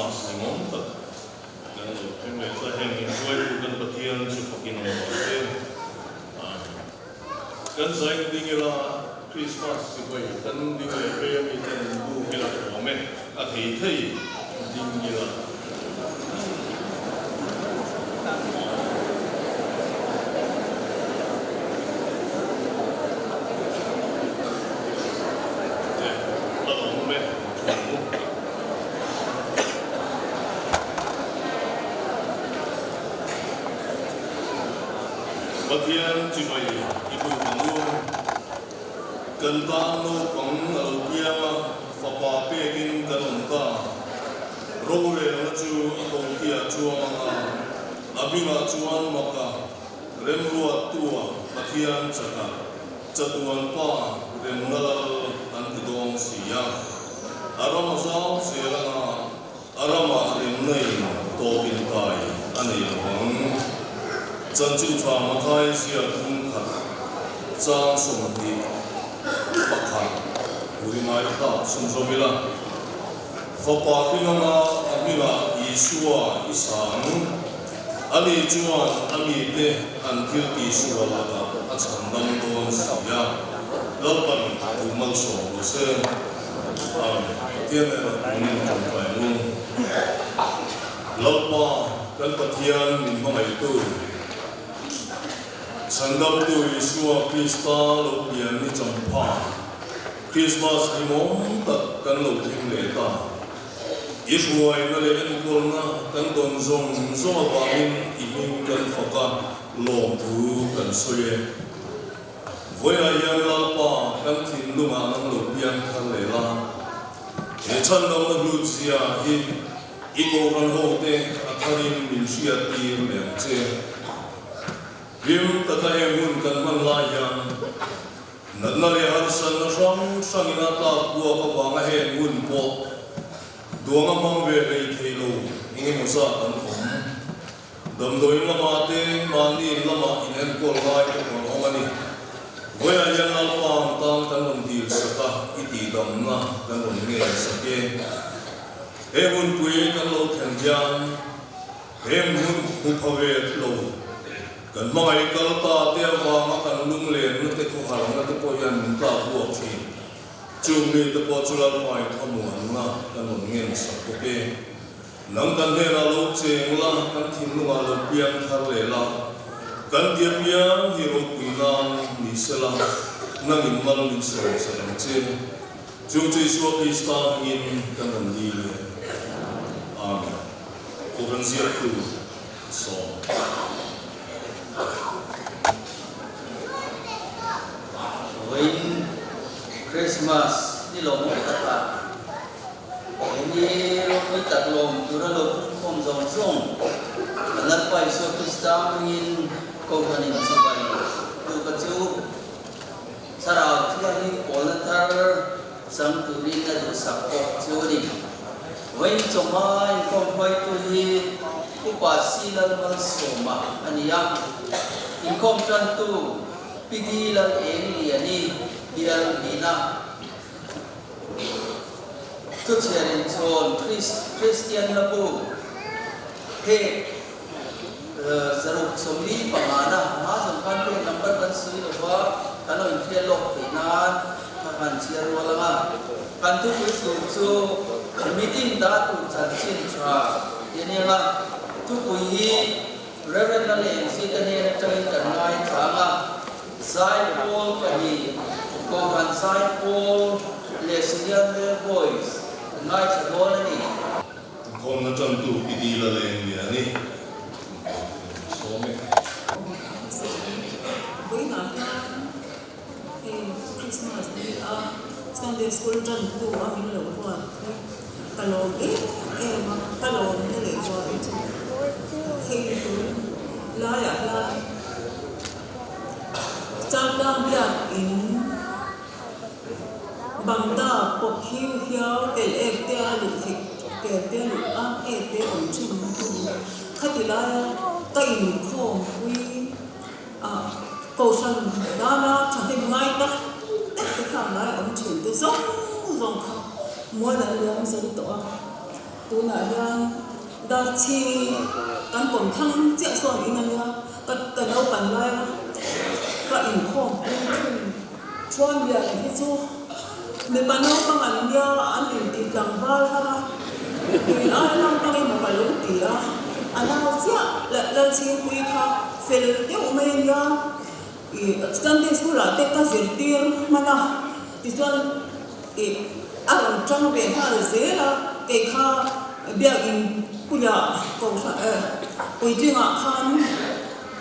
Krismas hlimawm tak kan lo thleng leh ta. Heng min hruaitu kan Pathian chu fakin awm rawh se. Amen. Kan zaing ding ila Krismas chibai kan ding leh vei ami ten in buk ila thuam e, a thei thei ding ila. Che, a lawmawm e, thuam u. Pathian chibai i buk ang u. Kan tan naupang a lo piang a, fapa pekin kan awm ta. Rorelna chu a kawngkiah chuang ang a, a hmingah chuan maka remruattua Pathian chaka chatuan pa remna lal an ti dawng si a. A ram a zau zel ang a, a ramah remna in tawp inkai a nei lo ang. Chanchin tha Mathai ziak bung khat chang 21 ringai tlak chhunzawm ila. Fapa hringanga a hmingah Isua i sa ang. Ani chuan a mite an thil tihsual lakah a chhandam dawn si a. Lalpan thu malsawm rawh se. Amen. Pathian erawh tunin tawngtai nung. Lalpa kan Pathian min hmangaihtu, Chhandamtu Isua Krista lo pian ni champha. Krismas hlimawm tak kan lo thleng leh ta. I hruaina leh enkawlna kan dawn zawng zawng avangin i hming kan fak a, lawmthu kan sawi e. Vawiinah hian Lalpa kan thinlungah nang lo piang thar leh la. He chhandamna hlutzia hi i kohhran hote a tharin min hriattir leh ang che. Hlim taka heng hun kan hman lai hian Natna leh harsatna hrang hrangin a tlak buak avanga heng hun pawh duanga hmang ve hlei thei lo eng emaw zat an awm. Damdawiin lamah te mahni in lamah inenkawl ngai te pawh an awm a ni. Vawiah hian Lalpa ang tan kan rawn dil sak a, i tihdamna kan rawn ngen sak e. He hunpui kan lo thlen hian heng hun hmu pha ve lo Kan hmangaih kal ta te avanga kan lunglenna te khawharna te pawh hian min tlak buak thin. Chung mi te pawh chu Lalpai thlamuanna kan rawn ngen sak bawk e. Nang kan hnenah lo cheng la, kan thinlungah lo piang thar leh la, kan tia piang hi ropui nan ni se la, nangin mal min sawi sak ang che. Chung chu Isua Krista hmingin kan rawn dil e. Amen. Kohhran ziaktu. Sawm. Vawiin Christmas ni lawmawm takah he ni ropui tak lawm tura lo pumkhawm zawng zawng kan Lalpa Isua Krista hmingin Kohhranin chibai duh ka chu Thlarau Thianghlim pawlna thar chang turin a duhsak bawk chu a ni. Vawiin chawhma inkhawm hruaitu hi Upa Si Lal Malsawma a ni a, inkhawm tantu Pi Di Lal Eng Liani bial nihna thuchhiar inchhawn Kristian Labu phek 645 na hma zawng khan pek number kan sawi lo va, kan lo inhriat lawk theih nan ka han chhiar rual ang a. Kan thupui tur chu meeting dah tur chanchin tha tih a ni ang a, thupui hi Rev. Lalengzika hnen atangin kan ngaithla ang a, Zaipawl pahnih, Kohhran Zaipawl leh Senior Male Voice kan ngaithla dawn a ni. Khawmna tantu i dil a leng lian i sawm e. Vawiinah hian hei Christmas ni a Sunday School tantu a min lo ruat hi ka lawm em em a, ka lawmna leh zual chu hei tun laiah hian Changkang biakin Bangda pawp hiu hiau el ek te a luh theih tel te a luh a ek te awm thin na hun khati laia ka inkhawm pui a kohhran dana thahnem ngai tak tak te khan lai awm thin te zawng zawng kha mual an luang zo tawh a. Tunah hian Darchhi kan kawm thlang chiah sawn in a nia, ka ka naupan laia ka inkhawm pui thin chuan lian hi chu mipa naupang an nia an inti tlangval har a, tui ai naupang emaw ka lo ti a, a nau chiah Lalchhingpui kha fel deuh mai a nia. Ih Sunday school ah te ka zirtir hman a, tichuan ih a rawn tang ve nghal zel a, kei kha biakin puia kohhran eh puitling ah khan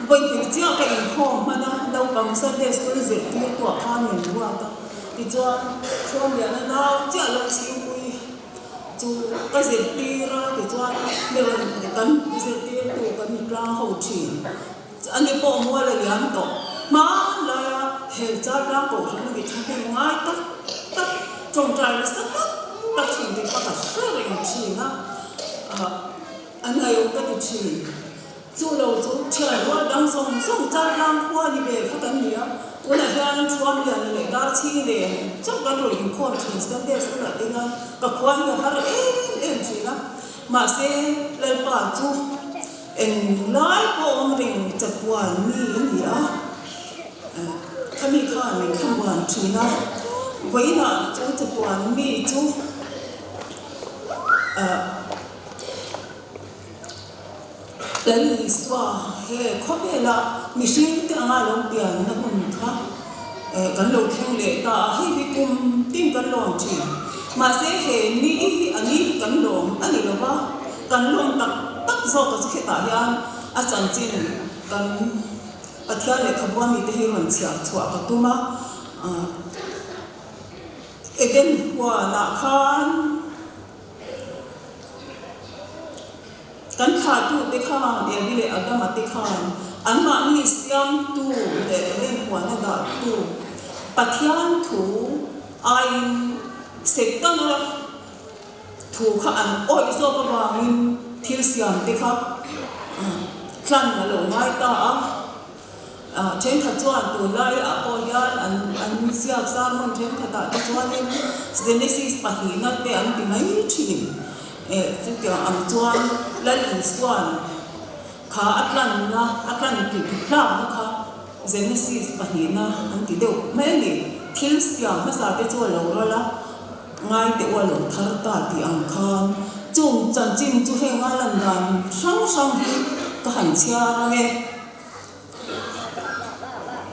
vawi hnih chiah ka inkhawm hman a, naupang Sunday school zirtir tu ah khan min ruat a, tichuan Chhuanliana nau chiah lo chhingpui chu ka zirtir a, tichuan mi rawn kan zirtir tu kan tlang ho thin. Ani pawh mual a liam tawh. Hmanlaia hel char tlang kohhran a ni thahnem ngai tak tak, tawngtai nasa tak tak thin te kha ka hre reng thin a, an ngaihawm ka ti thin. Chu lo chu thian rual dang zawng zawng char tlang khua ni ve kha kan ni a, tunah hian Thuamliana leh Darchhing nen chauh kan rawn inkhawm thin Sunday school ah te hian ka khua hi a har em em thin a, mahse Lalpa chu Eng lai pawh awm reng chapuan mi a ni a, khami khan min thlamuan thin a, vawiinah chu chapuan mi chu Lal Isua he khawvela mihring te anga lo pianna hun kha kan lo thleng leh ta a, hei hi kum tin kan lawm thin. Mahse he ni hi a ni hi kan lawm a ni lo va. Kan lawm tak tak zawk a chu hetah hian a chanchin kan Pathian lehkhabu a mite hi rawn chhiar chhuah ka tum a, Eden huanah khan kan thlahtute khan Evi leh Adama te khan anmahni siamtu leh Eden huana dahtu Pathian thu aiin Setana Thu kha an awih zawk avangin thil siam te kha tlan a lo ngai ta a. Thenkhat chuan tunlai ah pawh hian an an ziak sermon thenkhat ah te chuanin Genesis pahnihna te an ti mai thin. Chutiang ang chuan Lal Isua'n kha a tlanna a tlan tlakna kha Genesis pahnihna an ti deuh mai a ni. Thil siam hmasa te chu a lo ral a. Ngai teh u a lo thar ta tih ang khan chung chanchin chu heng a lan dan hrang hrang hi ka han chhiar ang e.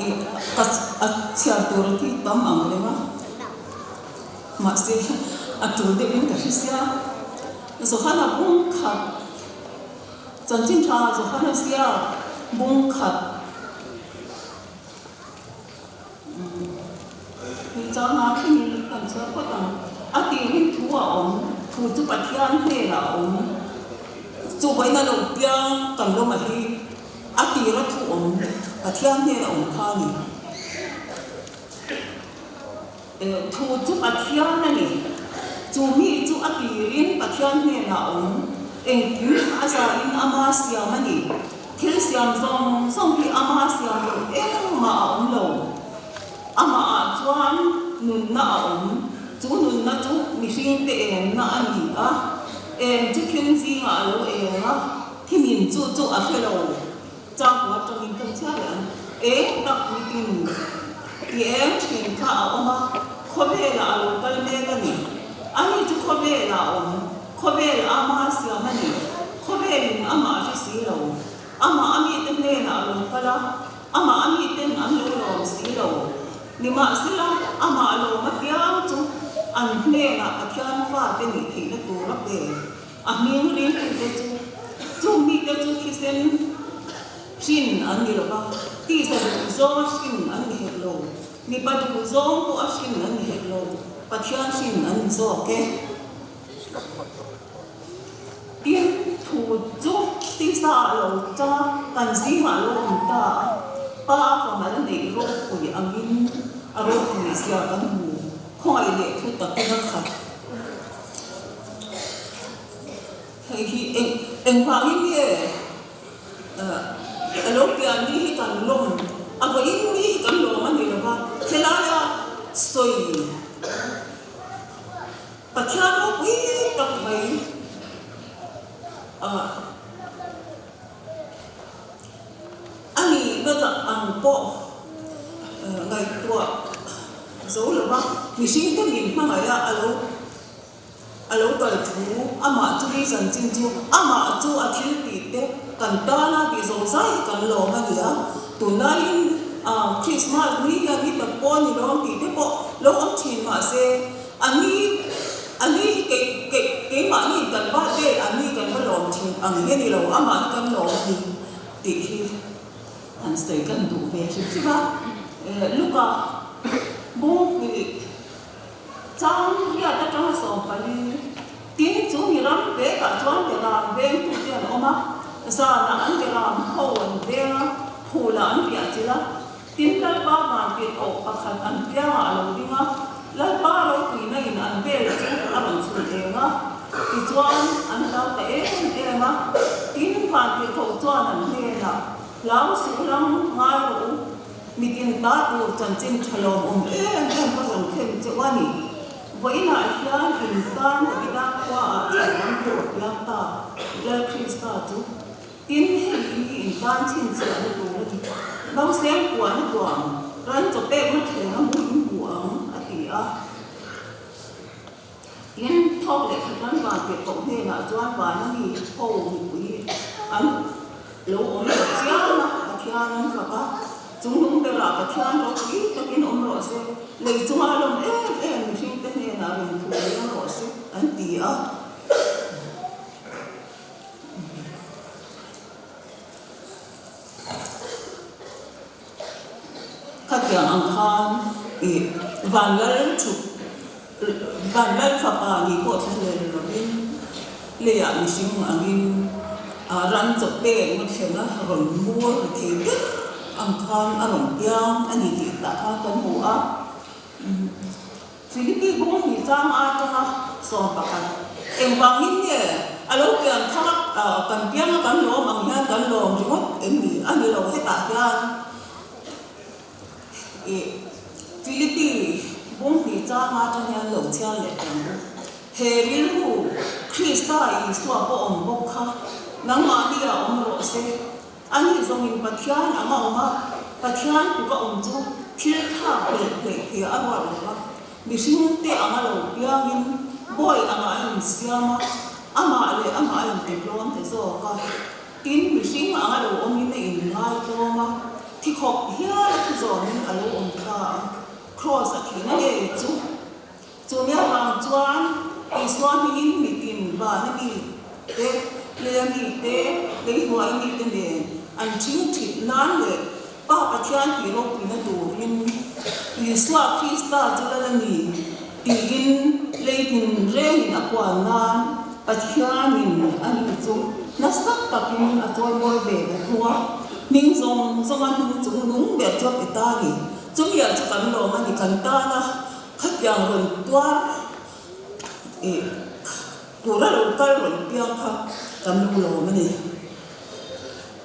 Ih ka a chhiar tur a thi tam ang reng a, mahse a tul deuh in ka hre sia. Johana bung khat chanchin tha Johana sia bung khat. Tih chuan a thlengin kan chhuah phawt ang. A tirin thu a awm, thu chu Pathian hnenah a awm. Chu vawiin a lo piang kan lawm a hi a tira thu awm Pathian hnena awm kha a ni. Thu chu Pathian a ni. Chu mi chu a tirin Pathian hnenah a awm. Engkim a zain ama siam a ni. Thil siam zawng zawng hi ama siam loh engmah a awm lo. Amah ah chuan nunna a awm. Chu nunna chu mihringte engna a ni a, eng chu thil zingah a lo eng a, thimin chu chu a hre lo. Changkua atangin kan chhiar leh ang. Eng tak mitin ti eng thin kha a awm a, khawvelah a lo kal mek a ni. Ani chu khawvelah a awm. Khawvel ama siam a ni. Khawvelin amah a hre si lo. Amah a mite hnenah a lo kal a, amah a miten an lo lawm si lo. Nimahsela, amah lawm apiang chu an hnenah Pathian fate nih theihna tur a pe. A hming ringtute chu, chung mite chu thisen hrin an ni lo va, tisa duh zawnga hrin an ni hek lo. Mipa duh zawng pawh a hrin an ni hek lo, Pathian hrin an ni zawk e. Tin, thu chu tisa ah lo chang a, kan zingah lo awm ta a, Pa fa mal neih ropui angin a ropui zia kan hmu, khawngaih leh thu takin a khat. Hei hi eng engvangin nge a lo pian ni hi kan lawm, a vawiin ni hi kan lawm a ni lo va, helaia sawi. Pathian ropui tak mai. zo lo va, mihring te min hmangaih a, a lo a lo kal thu, amah chu mi chanchin chu, amah chu a thil tih te kan tan a tih zawng zai hi kan lawm a ni a, tunlaiin Christmas ni hian ni tak pawh a ni lo ang tih te pawh lo awm thin mahse a ni a ni hi kei kei keimahni kan birthday a ni kan va lawm thin ang hi a ni lo, amah hi kan lawm a ni tih hi. An sawi kan duh ve hrim hrim a, Luka bungpui chang riat atanga 14 tin chu mi ram vekah chuan beram vengtute an awm a, zanah an beram ho an veng a, phulah an riah chilh a, tin Lalpa vantirh awh pakhat an piangah a lo ding a, Lalpa ropuina in an vel chu a rawn chhun eng a, tichuan an hlau ta em em a, tin vantirhkoh chuan an hnenah, Hlau suh lam ngai rawh u, mitin ta tur chanchin tha lawm awm em em ka rawn thlen che u a ni. Vawiinah hian in tan Davida khuaah chhan lam tur a piang ta, Lal Krista chu. Tin, hei hi in tan chhinchhiahna tur a ni. Nauseng puahna tuam, ran chaw pekna thleng a hmuh in hmu ang, a ti a. Tin, thawk leh khat an van tirh koh hnenah chuan vana mi ho mipui an lo awm lo chiang a, Pathian an fak a. Chung lung berah Pathian ropui takin awm rawh se, lei chunga lawm em em mihringte hnenah rem thu leng rawh se, an ti a. Khatiang ang khan ih Vanlal thut Vanlal fapa nih pawh thlahlel lovin leiah mihring angin ran chaw pek na thlenga rawn mur ri thei ber ang khan a rawn piang a ni tih tah khan kan hmu a. Philippi bung hnih tlang atanga 11. Engvangin nge a lo pian thar a, kan piang a kan lawm ang hian kan lawm ringawt em ni? A ni lo, hetah hian ih Philippi bung hnih tlang atang hian lo chhiar leh teh ang u. He rilru Krista Isua pawh awm bawk kha nangmahni ah awm rawh se. A nih zawngin Pathian ang a awm a, Pathian tuk a awm chu thil thlak hleh hleh thei a ruat lo va, mihring te anga lo piangin bawi angah a insiam a, amah leh amah a intitlawm ta zawk a. Tin, mihring anga lo awmin a inngai tlawm a, thi khawp hial a thu zawmin a lo awm ta a, Kraws a thihna ngei chu. Chu nia vang chuan Isua hmingin mitin vana mi te, leia mi te, leihnuai mi te nen an thing thit nan leh Pa Pathian tih ropuina turin Isua Krista chu lal a ni tiin leitin rengin a puan nan Pathianin a ni chu nasa takin a chawimawi ve ta thung a, hming zawng zawnga hnung chung nung ber chu a pe ta a ni. Chumiah chu kan lawm a ni, kan tana Khatiang rawn tuar ih tura lo kal rawn piang kha kan lo lawm a ni.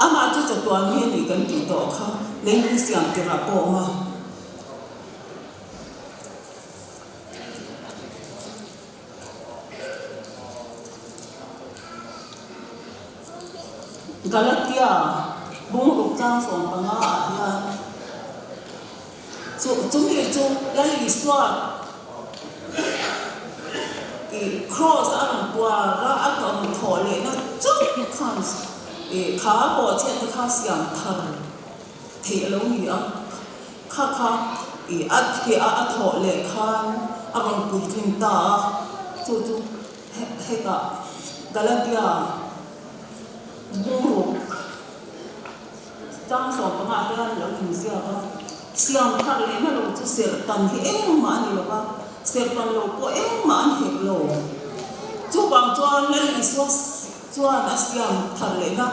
Amah chu chatuan hi a ni kan tih tawh kha leilung siam tirah pawh a awm a. Galatia bungruk tlang 15 ah hian chu chumi chu Lal Isua ih cross a rawn puar a, a rawn thawh lehna chauh khan ih kha bawhchhiatna kha siam thar theih a lo ni a, kha kha ih a thih a a thawh leh khan a rawn puitling ta a, chu chu hetah Galatia bungruk chang 15 ah hian lo inziak a, siam thar lehna lo chu serhtan hi engmah a ni lo va, serhtan lo pawh engmah an hek lo. Chuvang chuan Lal Isua chuan a siam thar lehna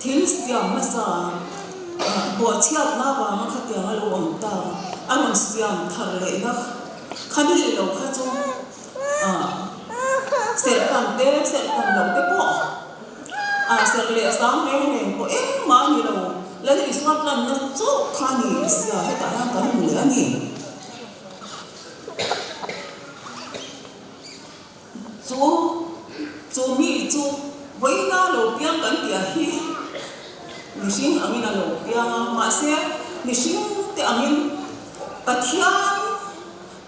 Thil siam hmasa bawhchhiatna avanga khatiang a lo awm ta, a rawn siam thar lehna kha ni lo kha chu serh tam te, serh tam lo te pawh serh leh zang reng reng pawh engmah a ni lo, Lal Isua tlanna chauh kha a ni sia hetah hian kan hmu leh a ni. Chu chu mi chu vawiina lo piang kan tih ah hi mihring angin a lo piang a, mahse mihring te angin Pathian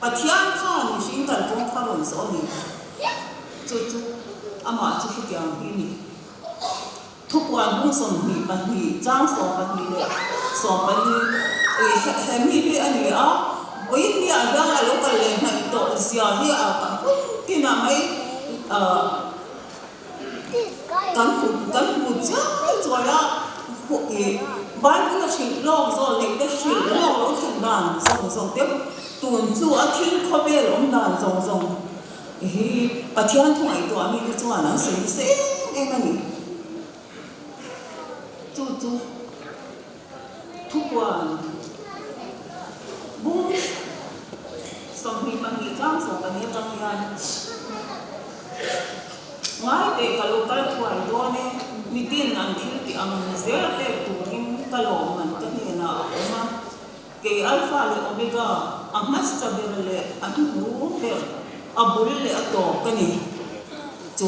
Pathian khan mihring kalkawng kha rawn zawh a ni. Chu chu amah chu hetiang hi a ni. Thupuan bung 22, chang 12 leh 14 ih he mi hi a ni a, vawiin ni ah hian a lo kal leh hnaih tawh zia hi a hun tinah mai kan hmu kan hmu chiai chuai a, ih Bible a hrilh lawk zawl neih te hrilh lawk lo thlen dan zawng zawng te tun chu a thil khawvel awm dan zawng zawng Hi Pathian thu ngaihtuah mite chuan an sawi nasa em em a ni. Chu chu thupuan bung 22 tlang 14 atang hian ngai teh ka lo kal thuai dawn e, mitin an thil tih ang zel pek turin ka lawmman ka hnenah a awm a. Kei Alpha leh Omega, a hmasa ber leh a hnuhnung ber, a bul leh a tawp ka ni. Chu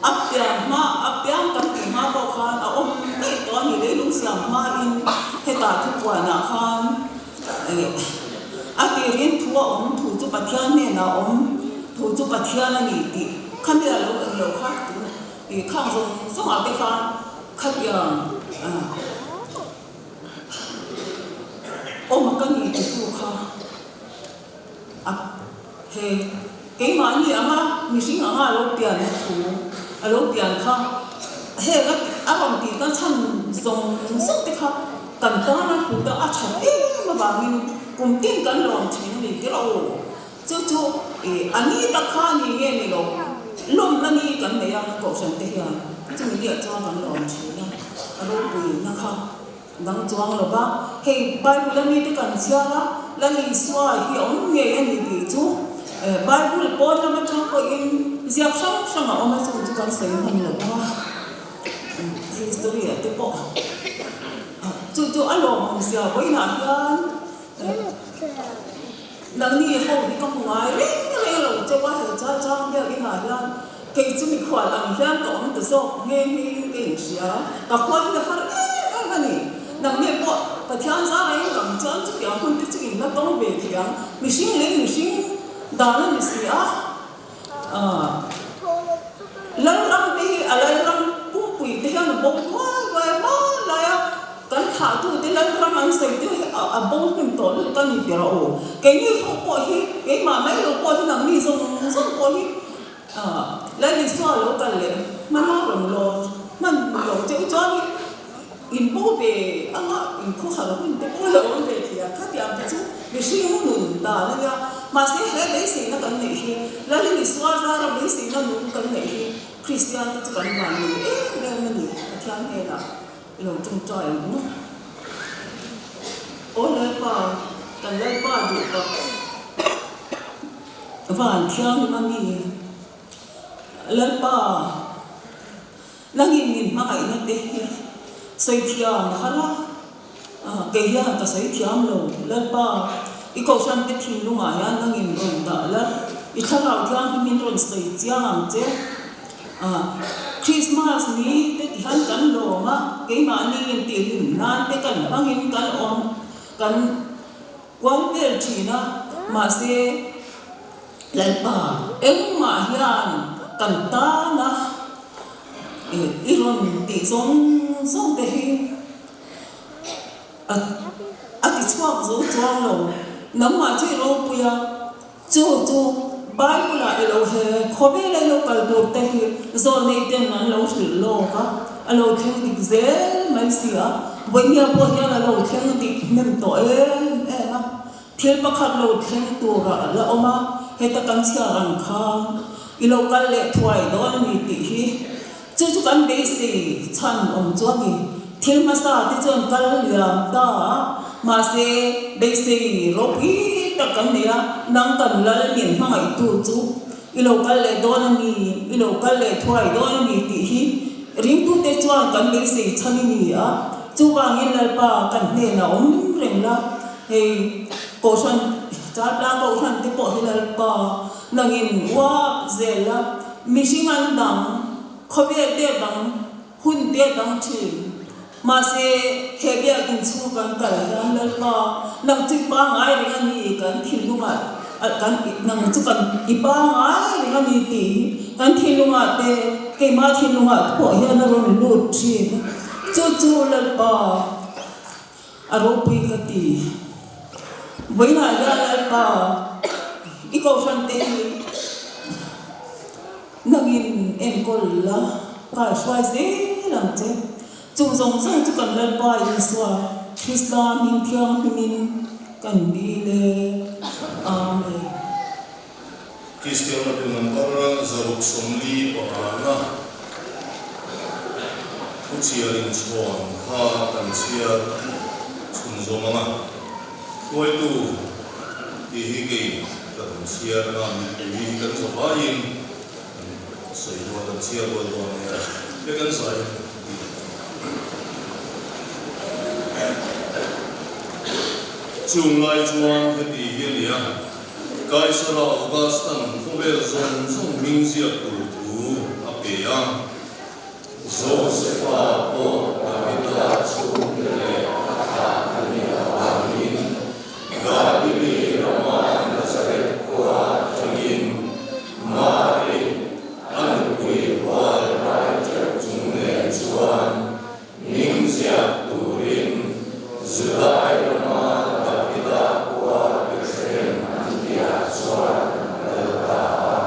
a pian hma, a piang kan tih hma pawh khan a awm daih tawh a ni, leilung siam hmain hetah thupuanah khan a tirin thu a awm, thu chu Pathian hnenah a awm, thu chu Pathian a ni tih khami a lo eng lo kha tih khang zawng zawngah te khan khatiang Awm ka ni ti tu kha a he keimahni anga mihring anga a lo pian na thu a lo pian kha heng a a rawn tih ka chhan zawng zawng te kha kan tan a hlut a a that em avangin kum tin kan lawm thin a ni tir a aw chu chu ih a ni tak kha a ni nge ni lo lawmna ni kan nei a kohhran te hian chumi ni ah chuan kan lawm thin a a ropui na kha. Dang chuang lo va, hei Bible a mite kan chhiar a, Lal Isua hi a awm ngei a ni tih chu Bible pawn lam atang pawhin ziak hrang hrang a awm a, chung chu kan sawi hman lo va, history ah te pawh chu chu a lawmawm zia vawiinah hian nangni ho hi ka hmu ngai reng reng lo chauh a, he chal chang biak inah hian kei chu mikhual ang hian ka awm ta zawk nghe nghe in ka inhria, ka khual hi a har em em a ni. Nangni pawh Pathian zara in ram chuan chutiang hun te chu in la tawng ve thei ang, mihring leh mihring dan a ni si a, Lalram te hi a Lalram pumpui te hian a bo duai duai a hmanlai a, kan thlahtute Lalram an sawi te hi a bo hnem tawh lutuk a ni ber a aw. Keini ho pawh hi, keimah mai lo pawh hi nangni zawng zawng pawh hi Lal Isua lo kal leh hman a rawn lawr hman lo cheu chuan in bo ve anga in khawhar hun te pawh lo awm ve thei a, khatiang te chu mihring nun dan a nia. Mahse he beiseina kan neih hi Lal Isua zara beiseina nung kan neih hi Kristian te chu kan van nei em em a ni Pathian hnenah i lo tawngtai ang u. Aw Lalpa, kan Lalpa duh tak. Van thianghlim a mi Lalpa nangin min hmangaihna te hi sawi thiam a har a, kei hian ka sawi thiam lo. Lalpa, i kohhran te thinlungah hian nangin rawn dah la, i thlarau thianghlimin rawn sawi chiang ang che. Christmas ni te ti hian kan lawm a, keimahni intihhlim nan te kan hmangin kan awm, kan. Kual vel thin a, mahse Lalpa engmah hian kan tan a, i rawn tih zawng zawng te hi a ti chhuak zo chuang lo. Nangmah chu i ropui a, chu chu Bible ah i lo he khawvel a i lo kal tur te hi zawlnei ten an lo hrilh lawk a, a lo thleng dik zel mai si a, vawinia pawh hian a lo thleng dik hnem tawh em em a, thil pakhat lo thleng turah a la awm a, heta kan chhiar ang khan i lo kal leh thuai dawn a ni tih hi chu chu kan beisei chhan awm chu a ni. Thil hmasa te chuan kal liam ta a, mahse beisei ropui tak kan nei a, nang kan lal min hmangaihtu chu i lo kal leh dawn a ni, i lo kal leh thuai dawn a ni tih hi ringtute chuan kan beisei chhan i ni a, chuvangin Lalpa kan hnenah awm reng la, hei Kohhran Chaltlang Kohhran te pawh hi Lalpa nangin uap zel la, mihring an dang, khawvel te dang, Hun te dang thin. Mahse, he biakinn chhung kan kal hian Lalpa, nang chu i pangngai reng a ni, kan thinlungah kan nang chu kan i pangngai reng a ni tih hi kan thinlungah te, keimah thinlungah te pawh hian a rawn lut thin. Chu chu Lalpa a ropui ka ti. Vawiinah hian Lalpa i kohhran te hi Nangin enkawl la, kal hruai zel ang che. Chung zawng zawng chu kan Lalpa Isua Krista hming thianghlimin kan dil e. Amen. Kristian atu number 645 thuchhiar inchhawn kha kan chhiar chhunzawm ang a. Hruaitu tih hi kei ka rawn chhiar anga mipui hi kan zavaiin kan sawi rual kan chhiar rual dawn nia he kan zai tih Chung lai chuan heti hi a ni a, Kaisara Augustan khawvel zawng zawng hming ziak tur thu a pe a. Josefa pawh Davida chhungte leh a thlah a nih avangin Galili rama Nazareth khua atangin Mari, a nupui hual rai teuh chung nen chuan hming ziak turin Judai rama Davida khua Bethlehem an tihah chuan an kal ta a.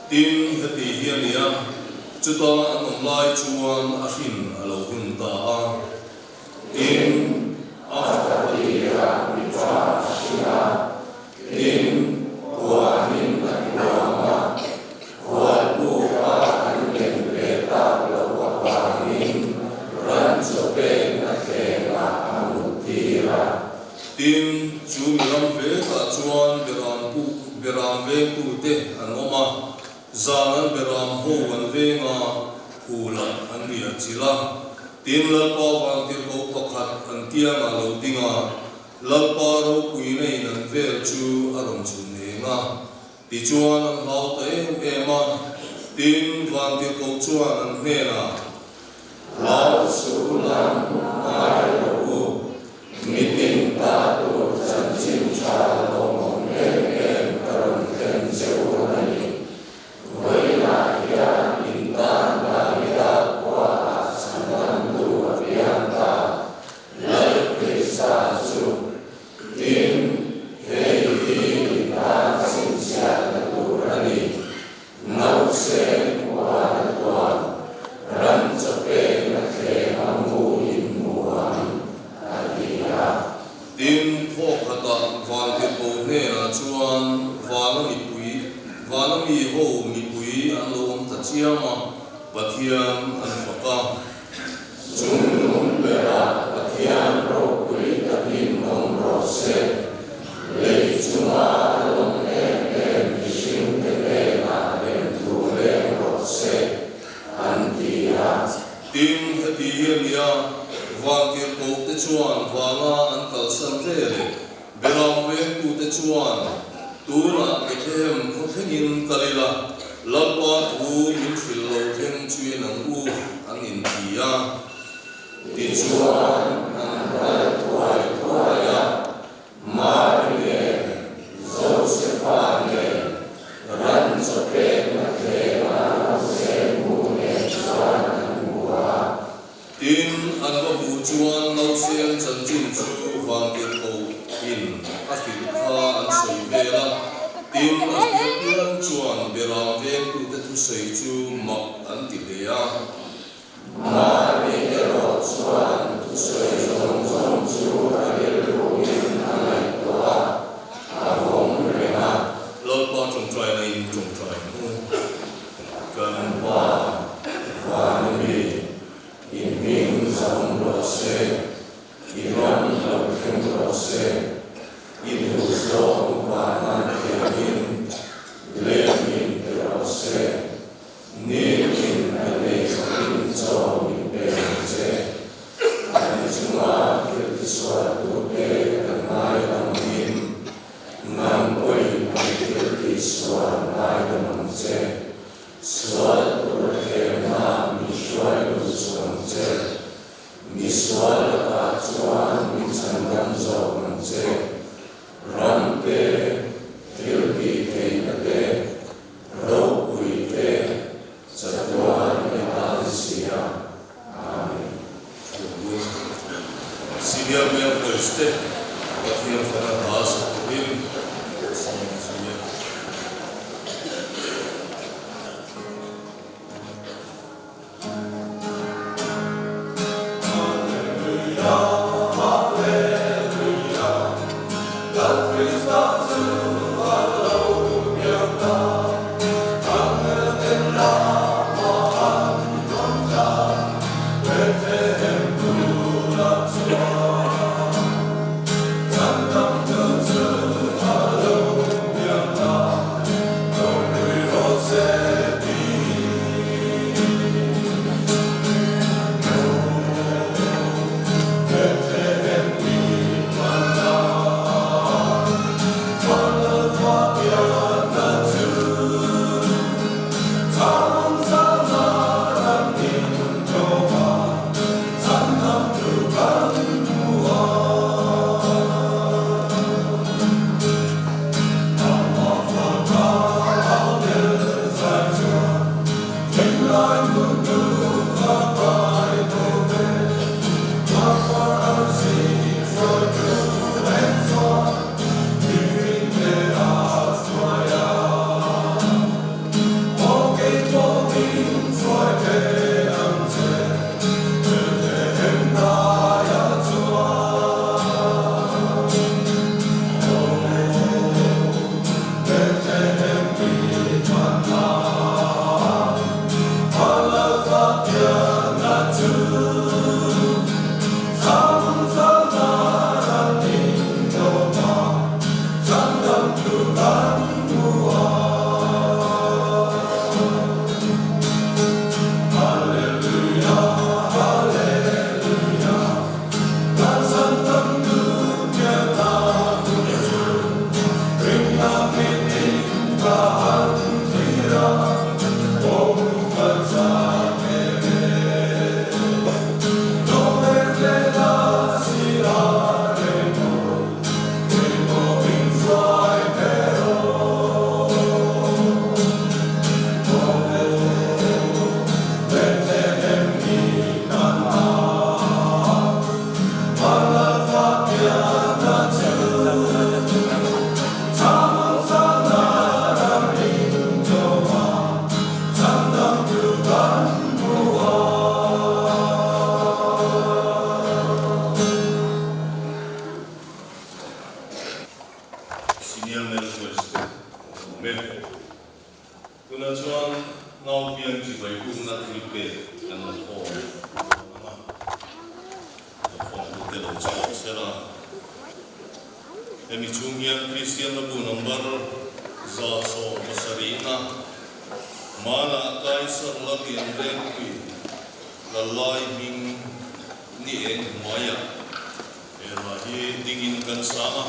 Tin, heti hi a ni a, chuta an awm lai chuan a hrin a lo hun ta a. Tin, a fapa tirah mipa a hrin a, tin, puanin a tuam a, khualbuka an len ve tak loh avangin ran chaw pekna thlengah a muttir a. Tin, chu mi ram vekah chuan beram puk beram vengtute an awm a, zan an beram ho an veng a, phulah an riah chilh a. Tin, Lalpa vantirhkoh pakhat an kiangah lo ding a, Lalpa ropuina in an vel chu a rawn chhun eng a. Tichuan an hlau ta em em a, tin, vantirhkoh chuan an hnenah, Hlau suh lam ngai rawh u, Mitin ta tur chanchin tha lawmawm em em ka rawn thlen che u a ni. Vawiinah hian in tan Davida khuaah chhandamtu a piang ta, Lal Krista chu. Tin, hei hi in tan chhinchhiahna tur a ni. Nausen huan a tuan, ran chaw pekna thleng a mu in hmu ang, a ti a. Tin, thaw khatah Vantirhkoh hnenah chuan vana mipui, vana mi ho mipui an lo awm ta chiam a, Pathian an fak a. Chung lung berah Pathian ropui takin awm rawh se. Lei chunga a lawm em em mihringte hnenah remthu leng rawh se, an ti a. Tin, heti hi a nia, vantirhkohte chuan vanga an kalsan ve leh Beram vengtute chuan, Tunah Bethlehem khaw thlengin kal ila, Lalpa thu min hrilh lo thleng chuin ang u, an inti a. Tichuan, an kal thuai thuai a, Mari nen, Josefa nen, ran chaw pekna thlenga lo seng mu nen chuan an hmu a. Tin, an va hmuh chuan nauseng chanchin chu vantirhkoh in a hrilh kha an sawi vel a. Tin, a hriat piang chuan beram vengtute thusawi chu mak an ti hle a. Mari erawh chuan thusawi zawng zawng chu a rilruin a ngaihtuah a, a vawng reng a. Lalpa tawngtaina in tawngtai hnu. Kan Pa, Vana mi, i hming zawng rawh se, i ram lo thleng rawh se, i duh zawng vana thiangin lehmin ti rawh se, nitin kan ei khatin chaw min pe ang che, kan chunga thil tisualtute kan ngaidangin Nang pawhin an thil tih sual ngaidam ang che. Sual tur thlemna min hruai lut suh ang che. Mi sual. Senior Male Voice te Pathian fana hla sa turin kan sawm zui a. Senior Male Voice te an awm e. Tunah chuan nau piang chibai pumna thil pek kan la khawm dawn ang a, la khawm tute lo chhuak sela. Hemi chhung hian Kristian Labu number 170-na Mana Kaisar Lalian Rengpui Lalai hming ni eng hnuaiah he hla hi dingin kan sang a.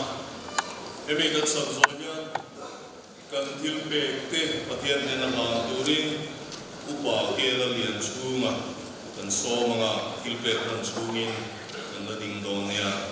Hemi kan sak zawh hian kan thil pek te Pathian hnena hlan turin Upa Kela lian chhunga kan sawm anga thil pek hlan chhungin kan la ding dawn nia.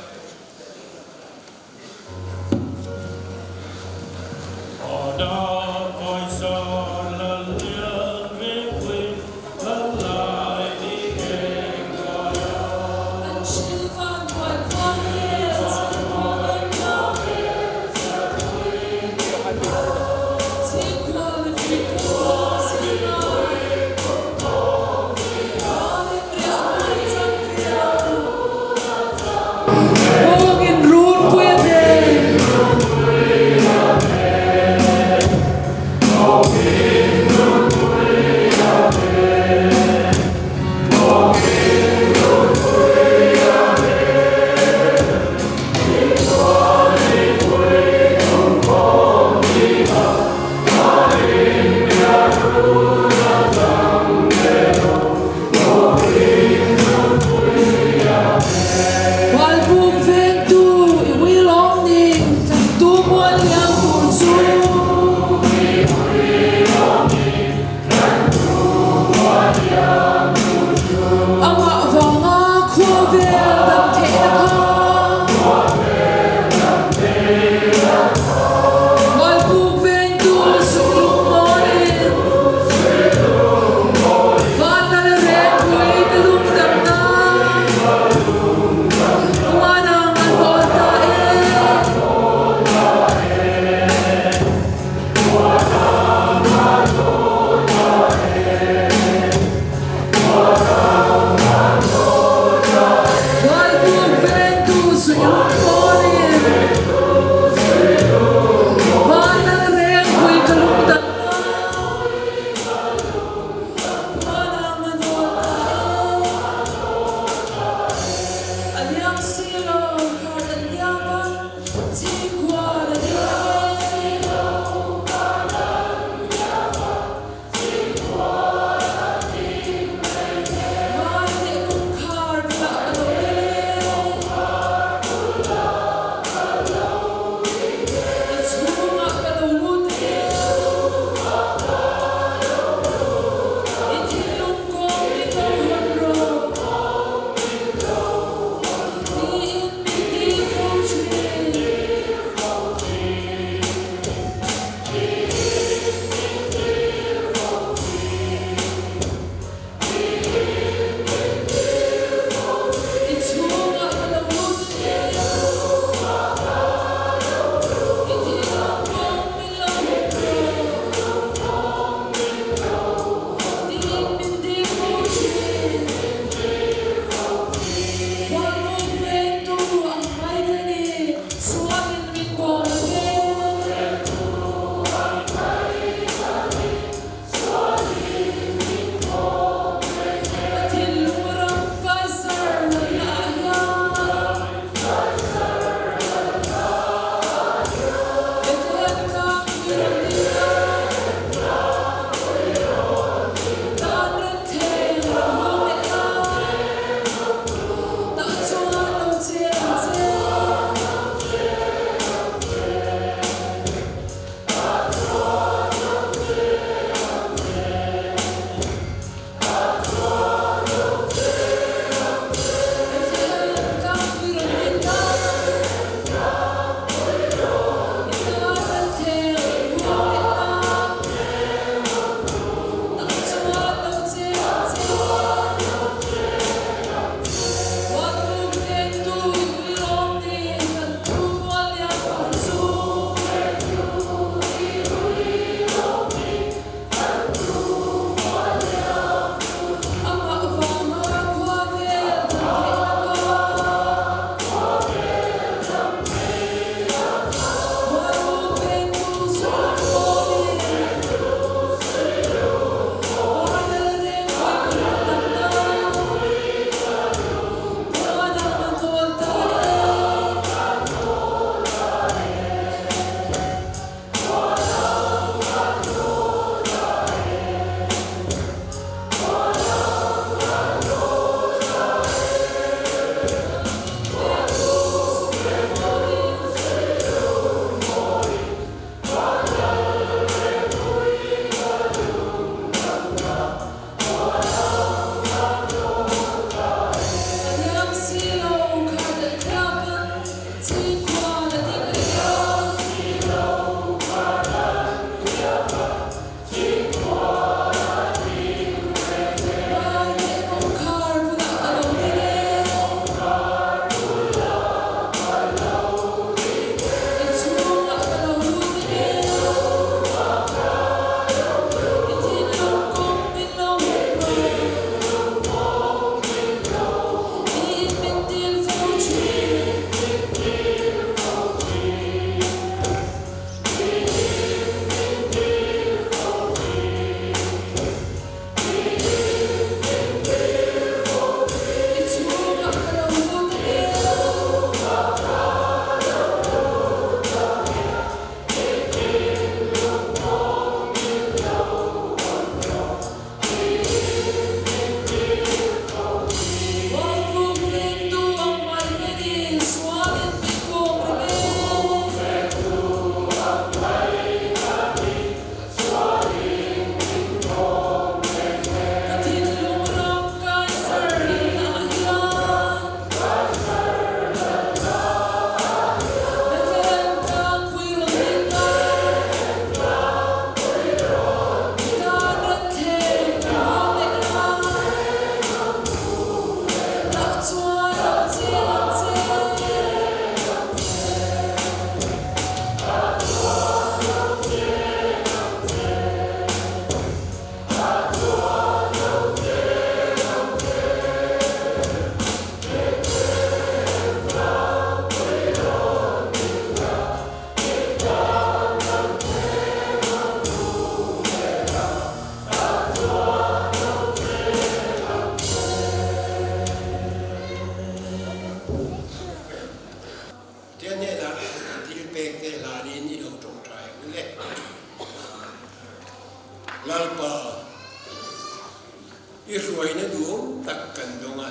kaihhruaina duhawm tak kan dawng a.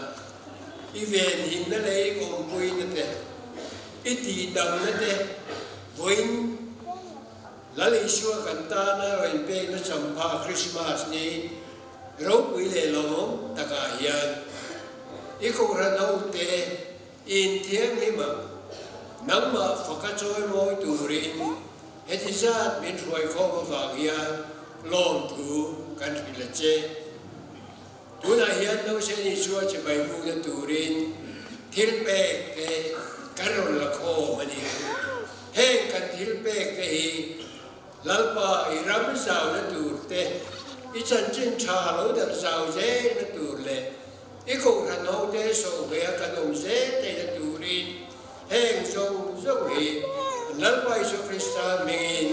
I venhimna leh i awmpuina te, i tihdamna te vawiin Lal Isua kan tana rawn pekna champha Krismas ni ropui leh lawmawm takah hian i Kohhran hote i inthianghlim ang. Nangmah faka chawi mawi turin heti zat min hruaikhawm avang hian lawmthu kan hrilh a che. Tunah hian Nausen Isua chibai bukna turin thil pek te kan rawn la khawm a ni. Heng kan thil pek te hi Lalpa i ram zauna tur te, i chanchin tha lo darh zau zelna tur leh i kohhran hote sawhhmeiha kan awm zel theihna turin heng zawng zawng hi Lalpa Isua Krista hmingin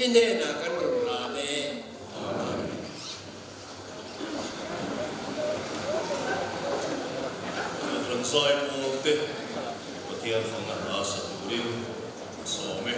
i hnenah kan rawn hlan e. Amen. Kohhran zai pawl te Pathian fanga hla sa turin a sawm e.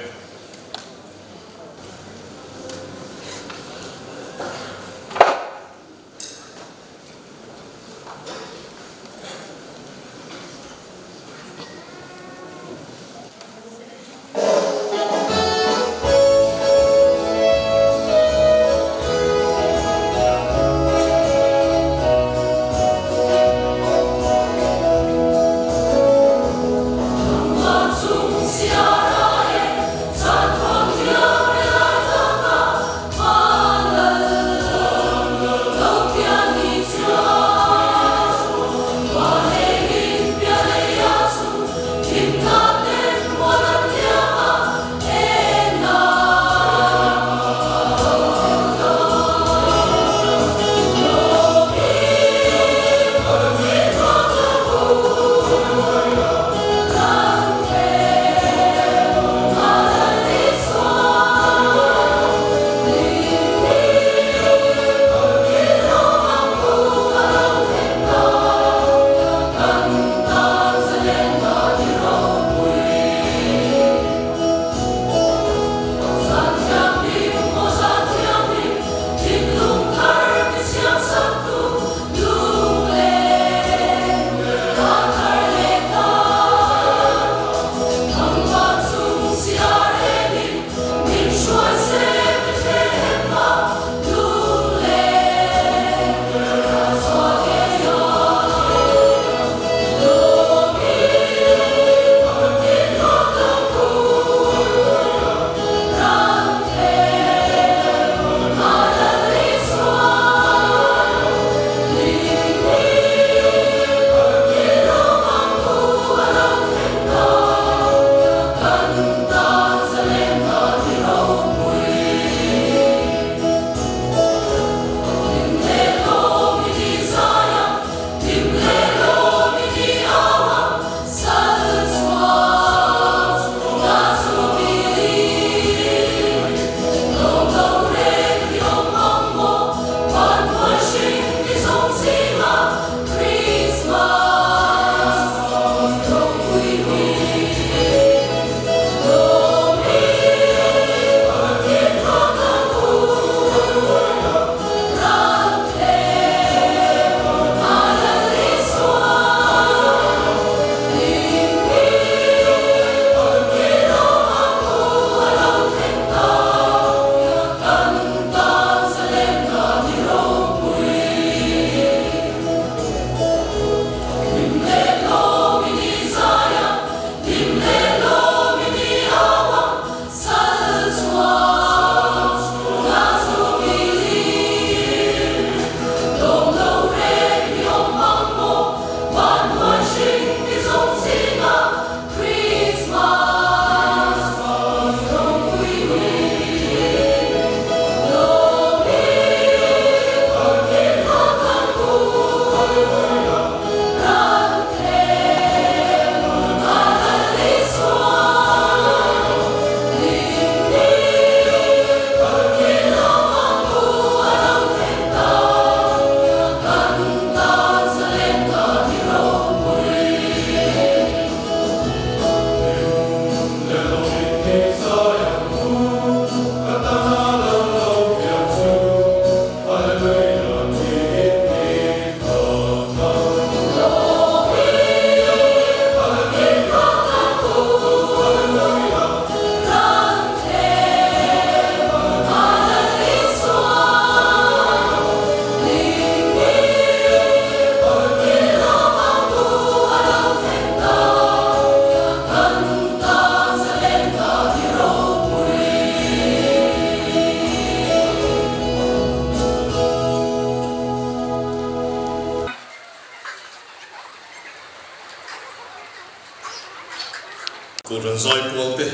Kohhran zaipawl te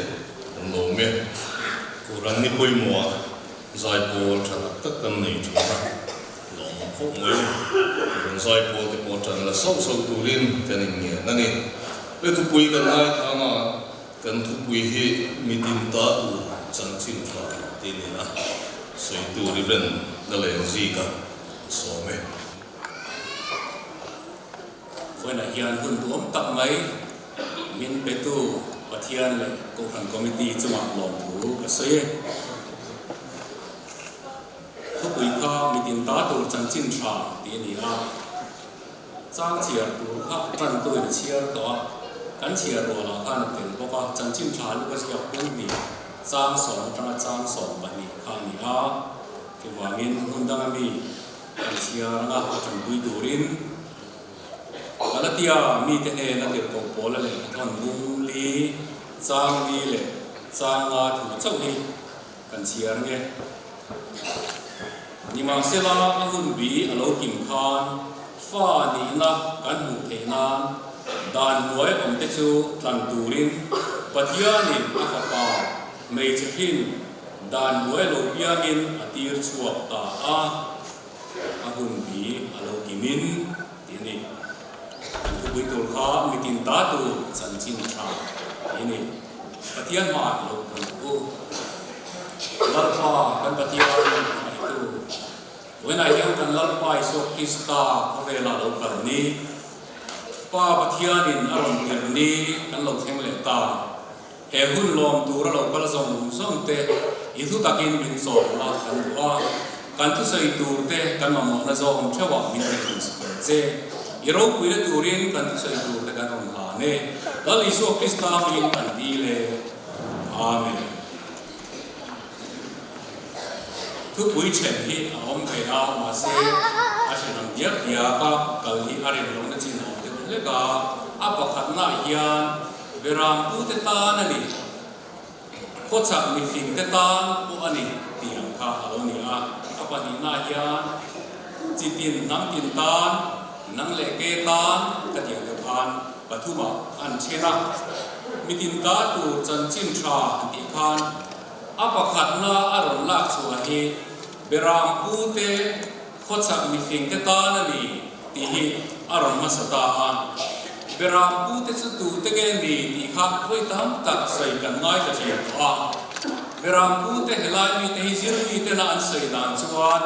an lawm e. Kohhran ni pawimawh ah zaipawl tha tak tak kan nei thin a, lawmawm khawp mai. Kohhran zaipawl te pawh tan la sauh sauh turin kan inngen a ni. He thupui kan ngaithlang a, kan thupui hi mitin ta tur chanchin tha tih a ni a, sawi tur i ven na leng zik a, a sawm e. Vawiinah hian hun duhawm tak mai min petu Pathian leh Kohhran Committee chungah lawmthu ka sawi e. Thupui kha mitin ta tur chanchin tha tih a ni a, chang chhiar tur kha tantuin a chhiar tawh a, kan chhiar rualah khan a tel bawk a, chanchin tha luka ziak pumhnih chang sawm atanga chang 12 kha a ni a, chuvangin hmun danga mi Kan chhiar anga a tanpui turin Galatia mite hnena tirhkoh Paula lehkha thawn bung li, chang li leh chang nga thu chauh hi kan chhiar nge. Nimahsela a hun bi a lo kim khan fa nihna kan hmuh theih nan dan hnuai awmte chu tlan turin Pathianin a fapa hmeichhe hrin Dan buai lo piangin a tir chhuak ta a, a hun bi a lo kimin tih a ni. Kan thupui tur kha mitin ta tur chanchin tha tih a ni. Pathian hmaah i lo pun u. Lalpa kan Pathian hmaitu, vawiinah hian kan Lalpa Isua Krista khawvelah lo kal ni, Pa Pathianin a rawn tirh ni kan lo thleng leh ta. He hun lawm tura lo kal zawng zawng te i thu takin min chawm la kan duh a, kan thusawi tur te kan mamawhna zawng theuhah min rawn insiam che. I ropuina turin kan thusawi tur te kan rawn hlan e. Lal Isua Krista hmingin kan dil e. Amen. Thupui then hi a awm ve a, mahse a then ang diak diak a, kal hi a rem lohna chin a awm deuh hlek a, a pakhatnaah hian Beram pute tan a ni, khawchhak mifing te tan pawh a ni tih ang kha a lo ni a. A pahnihnaah hian chi tin hnam tin tan, nang leh ke tan ka tih ang deuh khan pathumah an then a. Mitin ta tur chanchin tha han tih khan a pakhatna a rawn lak chhuah hi Beram pute Khawchhak mifing te tan a ni tih hi a rawn hmasa ta a. Beram pu te chu tu te nge ni tih kha vawi tam tak sawi kan ngaithla thin tawh a. Beram pu te helai mite hi zir mi tena an sawi dan chuan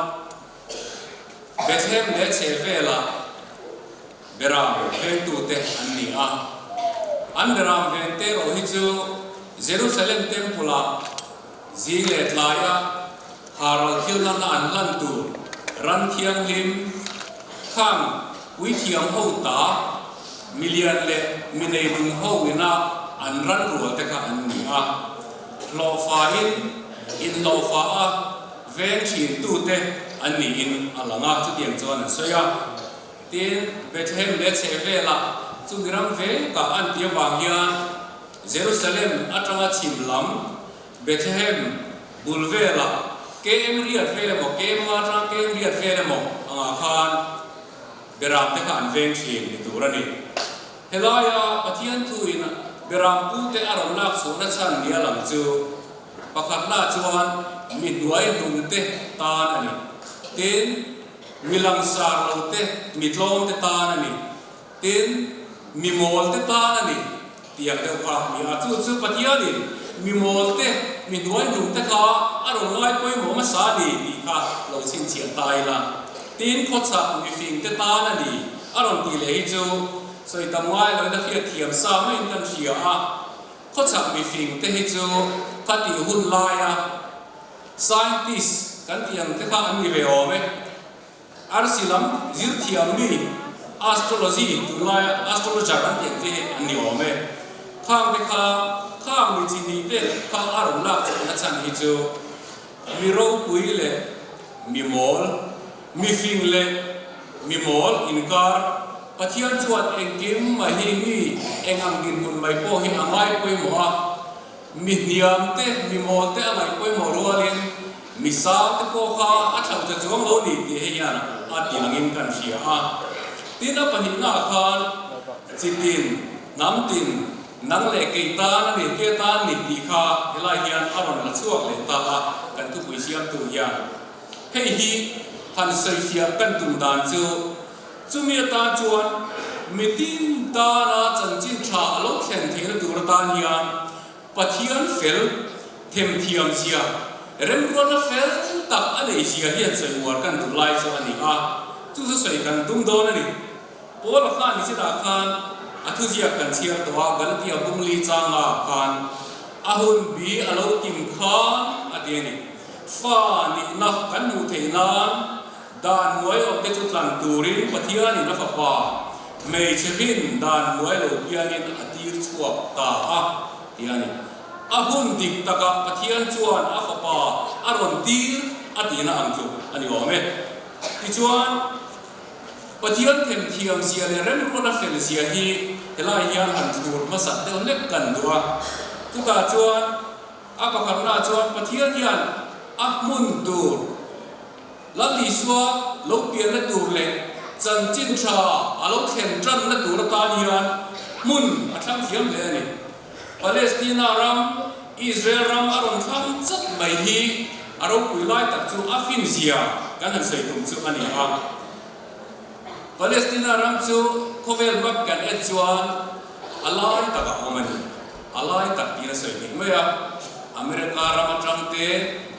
Bethlehem leh chhe velah Beram vengtute an ni a. An beram vengte erawh hi chu Jerusalem Temple-ah zing leh tlaia Haral thil nana an hlan tur ran thianghlim khang puithiam ho ta milian leh mi neinung ho ina an ran rual te kha an ni a. Hlawhfain inhlawhfa a veng thin tute an niin a lang a, chutiang chuan an sawi a. Tin, Bethlehem leh chhehvelah chumi ram vekah an ti avang hian Jerusalem atanga chhim lam Bethlehem bul velah KM riat vel emaw, KM nga atanga KM riat vel emaw angah khan Beram te kha an veng thin ni tur a ni. Helaia Pathian thuin Beram pute a rawn lak chhuahna chhan ni a lang chu pakhatna chuan mi hnuai hnung te tan a ni. Tin, mi langsar lo te, mi tlawm te tan a ni. Tin, mi mawl te tan a ni tih ang deuh kha a ni a. Chu chu Pathianin mi mawl te, mi hnuai hnung te kha a rawn ngai pawimawh hmasa a ni tih kha lo chhinchhiah ta ila. Tin, khawchhak mifing te tan a ni a rawn tih leh hi chu sawi tam ngai loin a hriat thiam sa maiin kan hria a. Khawchhak mifing te hi chu khatih hun laia scientist kan tih ang te kha an ni ve awm e. Arsi lam zir thiam mi astrology tunlaia astrologer an tih ang chi hi an ni awm e. Khang te kha khang mi chi hnih te kha a rawn lak chhuahna chhan hi chu mi ropui leh mi mawl, mi fing leh mi mawl inkar Pathian chuan engkim mai hi mi eng ang dinhmun mai pawh hi a ngai pawimawh a, mi hniam te mi mawl te a ngaih pawimawh rualin Mi sang te pawh kha a thlauh ta chuang lo ni tih hei hian a ti langin kan hria a. Tin a pahnihnaah khan chitin, hnam tin, Nang leh kei tan a ni, ke tan ni tih kha helai hian a rawn la chhuak leh ta a, kan thupui siamtu hian. Hei hi han sawifiah kan tum dan chu, chumi atan chuan mitin tana chanchin tha a lo thlen theihna tur atan hian Pathian fel themthiam zia, remruatna fel tak a nei zia hian sawi uar kan duh lai chu a ni a, chu chu sawi kan tum dawn a ni. Paula khan nichitah khan a thuziak kan chhiar tawh a, Galatia bungli changa khan a hun bi a lo kim khan a ti a ni. Fa nihna kan hmuh theih nan dan hnuai awmte chu tlan turin Pathianin a Fapa hmeichhe hrin dan hnuai lo piangin a tir chhuak ta a ti a ni. A hun dik takah Pathian chuan a Fapa a rawn tir a tihna ang tluk a ni awm e. Tichuan. Pathian themthiam zia leh remruat a fel zia hi helai hian han thlur hmasak deuh hlek kan duh a. Chutah chuan a pakhatnaah chuan Pathian hian a hmun tur, Lal Isua lo pianna tur leh chanchin tha a lo thlen tanna tur atan hian hmun a thlang thiam hle a ni. Palestina ram, Israel ram a rawn thlang chat mai hi a ropui lai tak chu a fin zia kan han sawi tum chu a ni a. Palestina ram chu khawvel map kan en chuan a lai tak a awm a ni. A lai tak tiin a sawi theih mai a. America ram atang te,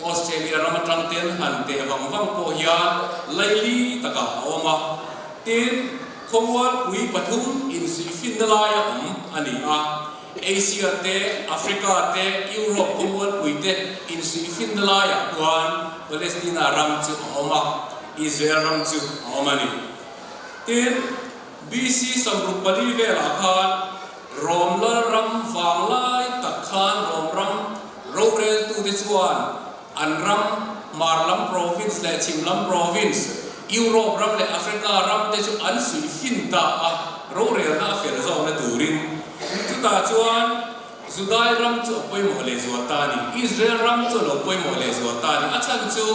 Australia ram atang ten han teh vang vang pawh hian laili takah a awm a. Tin, Khawmualpui pathum insuihfinna laia awm a ni a, Asia te, Africa te, Europe khawmualpui te insuihfinna laiah khuan Palestina ram chu a awm a, Israel ram chu a awm a ni. Tin, BC 64 velah khan Rom lal ram vang lai tak khan Rom ram roreltute chuan An ram, Hmar lam province leh Chhim lam province, Europe ram leh Africa ram te chu an suih fin ta a, rorelna a fel zawkna turin. Chutah chuan Judai ram chu a pawimawh leh zual ta a ni. Israel ram chu a lo pawimawh leh zual ta a ni. A chhan chu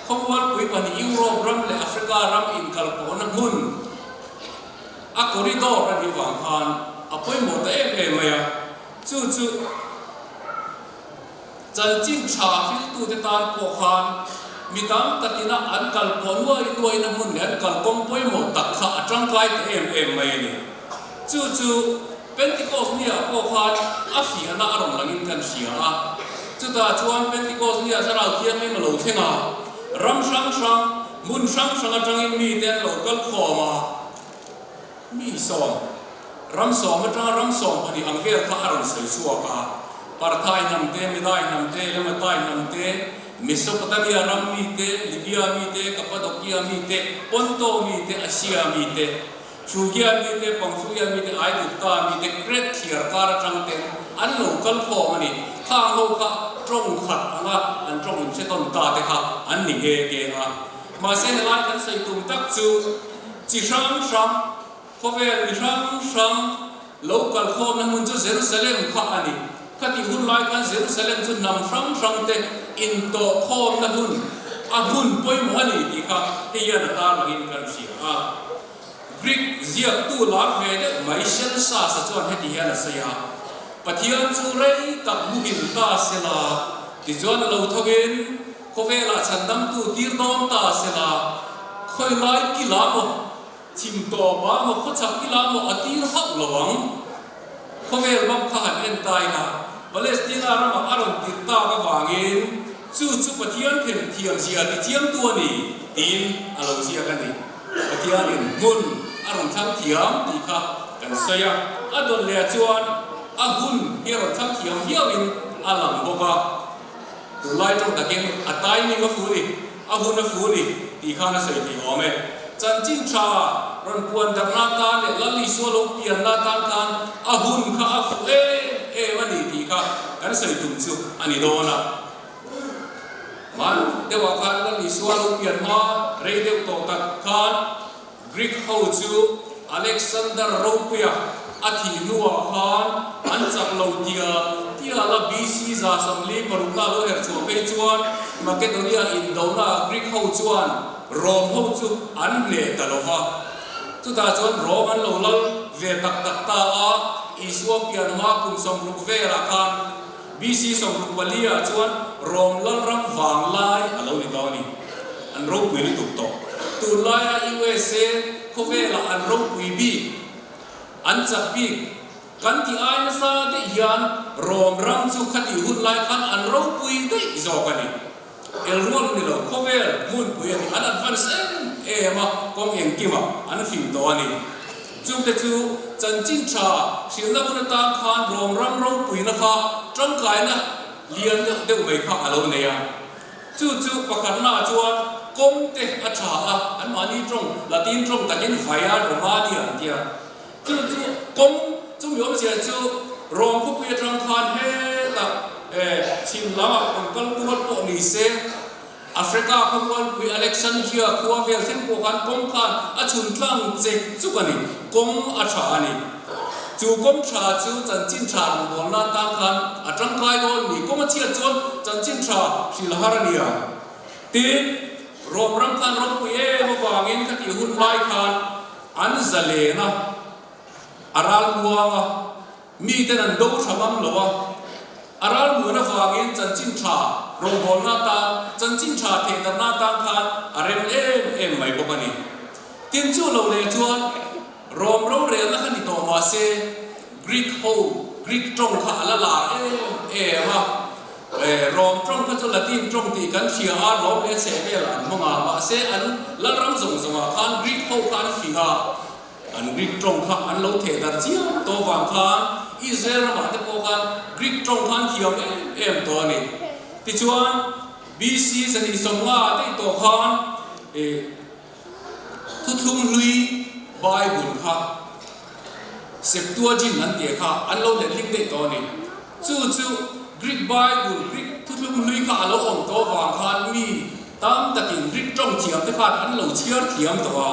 khawmualpui pahnih Europe ram leh Africa ram inkalpawhna hmun a corridor a nih vang khan a pawimawh ta em em mai a. Chu chu. Chanchin tha hriltute tan pawh khan mi tam takina an kal pawh nuai nuaina hmun leh an kalkawng pawimawh tak kha a tangkai ta em em mai a ni. Chu chu Pentecost niah pawh khan a fiahna a rawn langin kan hria a. Chutah chuan Pentecost niah Thlarau Thianghlim a lo thleng a, ram hrang hrang, hmun hrang hrang atangin mite an lo kal khawm a. Mi sawm, ram sawm atanga ram 12 ang vel kha a rawn sawi chhuak a. Parthai hnam te, Medai hnam te, Lematai hnam te, Mesopotamia ram mi te, Libya mi te, Kapadokia mi te, Ponto mi te, Asia mi te, Frugia mi te, Pamfulia mi te, Aigupta mi te, Kret thliar kar atang ten an lo kal khawm a ni. Khang ho kha tawng khat anga an tawng inhre tawn ta te kha an ni nghe nghe a. Mahse helai kan sawi tum tak chu chi hrang hrang, khawvel mi hrang hrang lo kal khawmna hmun chu Jerusalem kha a ni. Khatih hun lai khan Jerusalem chu hnam hrang hrang te intawh khawmna hun, a hmun pawimawh a ni tih kha hei hian a tarlangin kan hria a. Greek ziaktu lar ve deuh mai Celsus-a chuan heti hian a sawi a, Pathian chu rei tak muhil ta sela, tichuan a lo thawkin, Khawvelah chhandamtu tir dawn ta se la, khawi lai kila maw, chhim tawp ah maw, khawchhak kila maw a tir hauh lo ang. Khawvel map kha han en ta ila, Palestina ramah a rawn tirh tak avangin chu chu Pathian them thiam zia ti chiangtu a ni tiin a lo ziak a ni. Pathianin hmun a rawn thlang thiam tih kha kan sawi a, a dawn leh chuan a hun hi a rawn thlang thiam viauin a lang bawk a. Tunlai tawng takin a timing a fu ni, a hun a fu ni tih khan a sawi thei awm e. Chanchin tha rawn puan darhna atan leh Lal Isua lo pianna atan khan a hun kha a fu em em a ni tih kha kan sawi tum chu a ni dawn a. Hman deuhah khan Lal Isua lo pian hma rei deuh tawh tak khan Greek ho chu Alexander ropuia a thih hnuah khan an chak lo tial tial a, BC 46 na lo her chhuah phei chuan Makedonia indonaah Greek ho chuan Rom ho chu an hneh ta lo va. Chutah chuan Rom an lo lal ve tak tak ta a. Isua pian hma kum 60 velah khan BC 64 ah chuan Rom lalram vanglai a lo ni dawn a ni. An ropui lutuk tawh. Tunlaia USA khawvelah an ropui bik, an chak bik kan tih ai nasa daih hian Rom ram chu khatih hun lai khan an ropui daih zawk a ni. El rual ni lo, khawvel hmunpui a ni. An advance em em a, kawng engkimah an fing tawh a ni. Chungte chu chanchin tha hrilhna hun atan khan Rom ram ropuina kha tangkaina lian deuh deuh mai kha a lo nei a. Chu chu pakhatnaah chuan kawng te a tha a, anmahni tawng, Latin tawng takin Via Romania an ti a. Chu chu kawng chumi awmzia chu Rom khawpui atang khan hetah chhim lamah rawn kal kual pawh ni se, Africa khawmualpui Alexandria khua vel thleng pawh khan kawng khan a chhun tlang chek chuk a ni, kawng a tha a ni. Chu kawng tha chu chanchin tha rawngbawlna atan khan a tangkai dawn ni, kawng a chhiat chuan chanchin tha hrilh har a nia. Tin, Rom ram khan ropui em avangin khatih hun lai khan An zalen a, a ral muang a, miten an do tha ngam lo a, a ral muan avangin chanchin tha rawngbawlna atan, chanchin tha thehdarhna atan khan a rem em em mai bawk a ni. Tin chu lo leh chuan Rom rorelna kha ni tawh mah se Greek ho, Greek tawng kha a la lar em em a, Rom tawng kha chu Latin tawng tih kan hria a, Rom leh chheh velah an hmang a, mahse an lalram zawng zawngah khan Greek ho kha an fing a, an Greek tawng kha an lo theh darh chiam tawh vang khan Israel ramah te pawh khan Greek tawng kha an thiam em em tawh a ni. Tichuan BC 150 daih tawh khan Thuthlung hlui Bible kha Septuagint an tih kha an lo letling daih tawh a ni. Chu chu Greek Bible, Greek thuthlung hlui kha a lo awm tawh vang khan mi tam takin Greek tawng thiam te khan an lo chhiar thiam tawh a.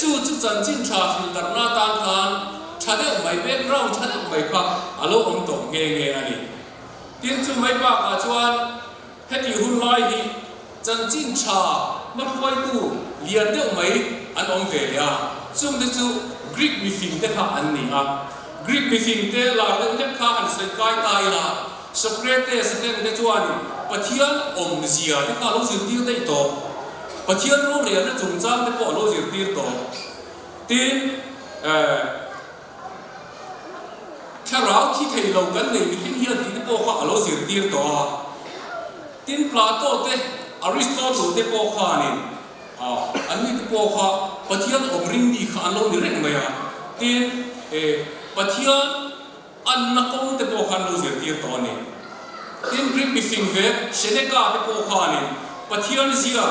Chu chu chanchin tha hrilh darhna atan khan tha deuh mai, background tha deuh mai kha a lo awm tawh nghe nghe a ni. Tin chu mai bakah chuan Heti hun lai hi chanchin tha hmahruaitu lian deuh mai an awm ve leh a, chungte chu Greek mifingte kha an ni a. Greek mifingte lar deuh hlek kha han sawi kai ta ila, Socrates a tengte chuanin Pathian awmzia te kha a lo zirtir daih tawh, Pathian rorelna chungchang te pawh a lo zirtir tawh. Tin, eh. Thlarau thi thei lo kan nei mihring hian tih te pawh kha a lo zirtir tawh a. Tin, Plato te, Aristotle te pawh khanin an ni te pawh kha Pathian awm ring mi kha an lo ni reng mai a. Tin, Pathian anna kawng te pawh kha an lo zirtir tawh a ni. Tin, Greek mifing ve Seneca te pawh khanin Pathian zia,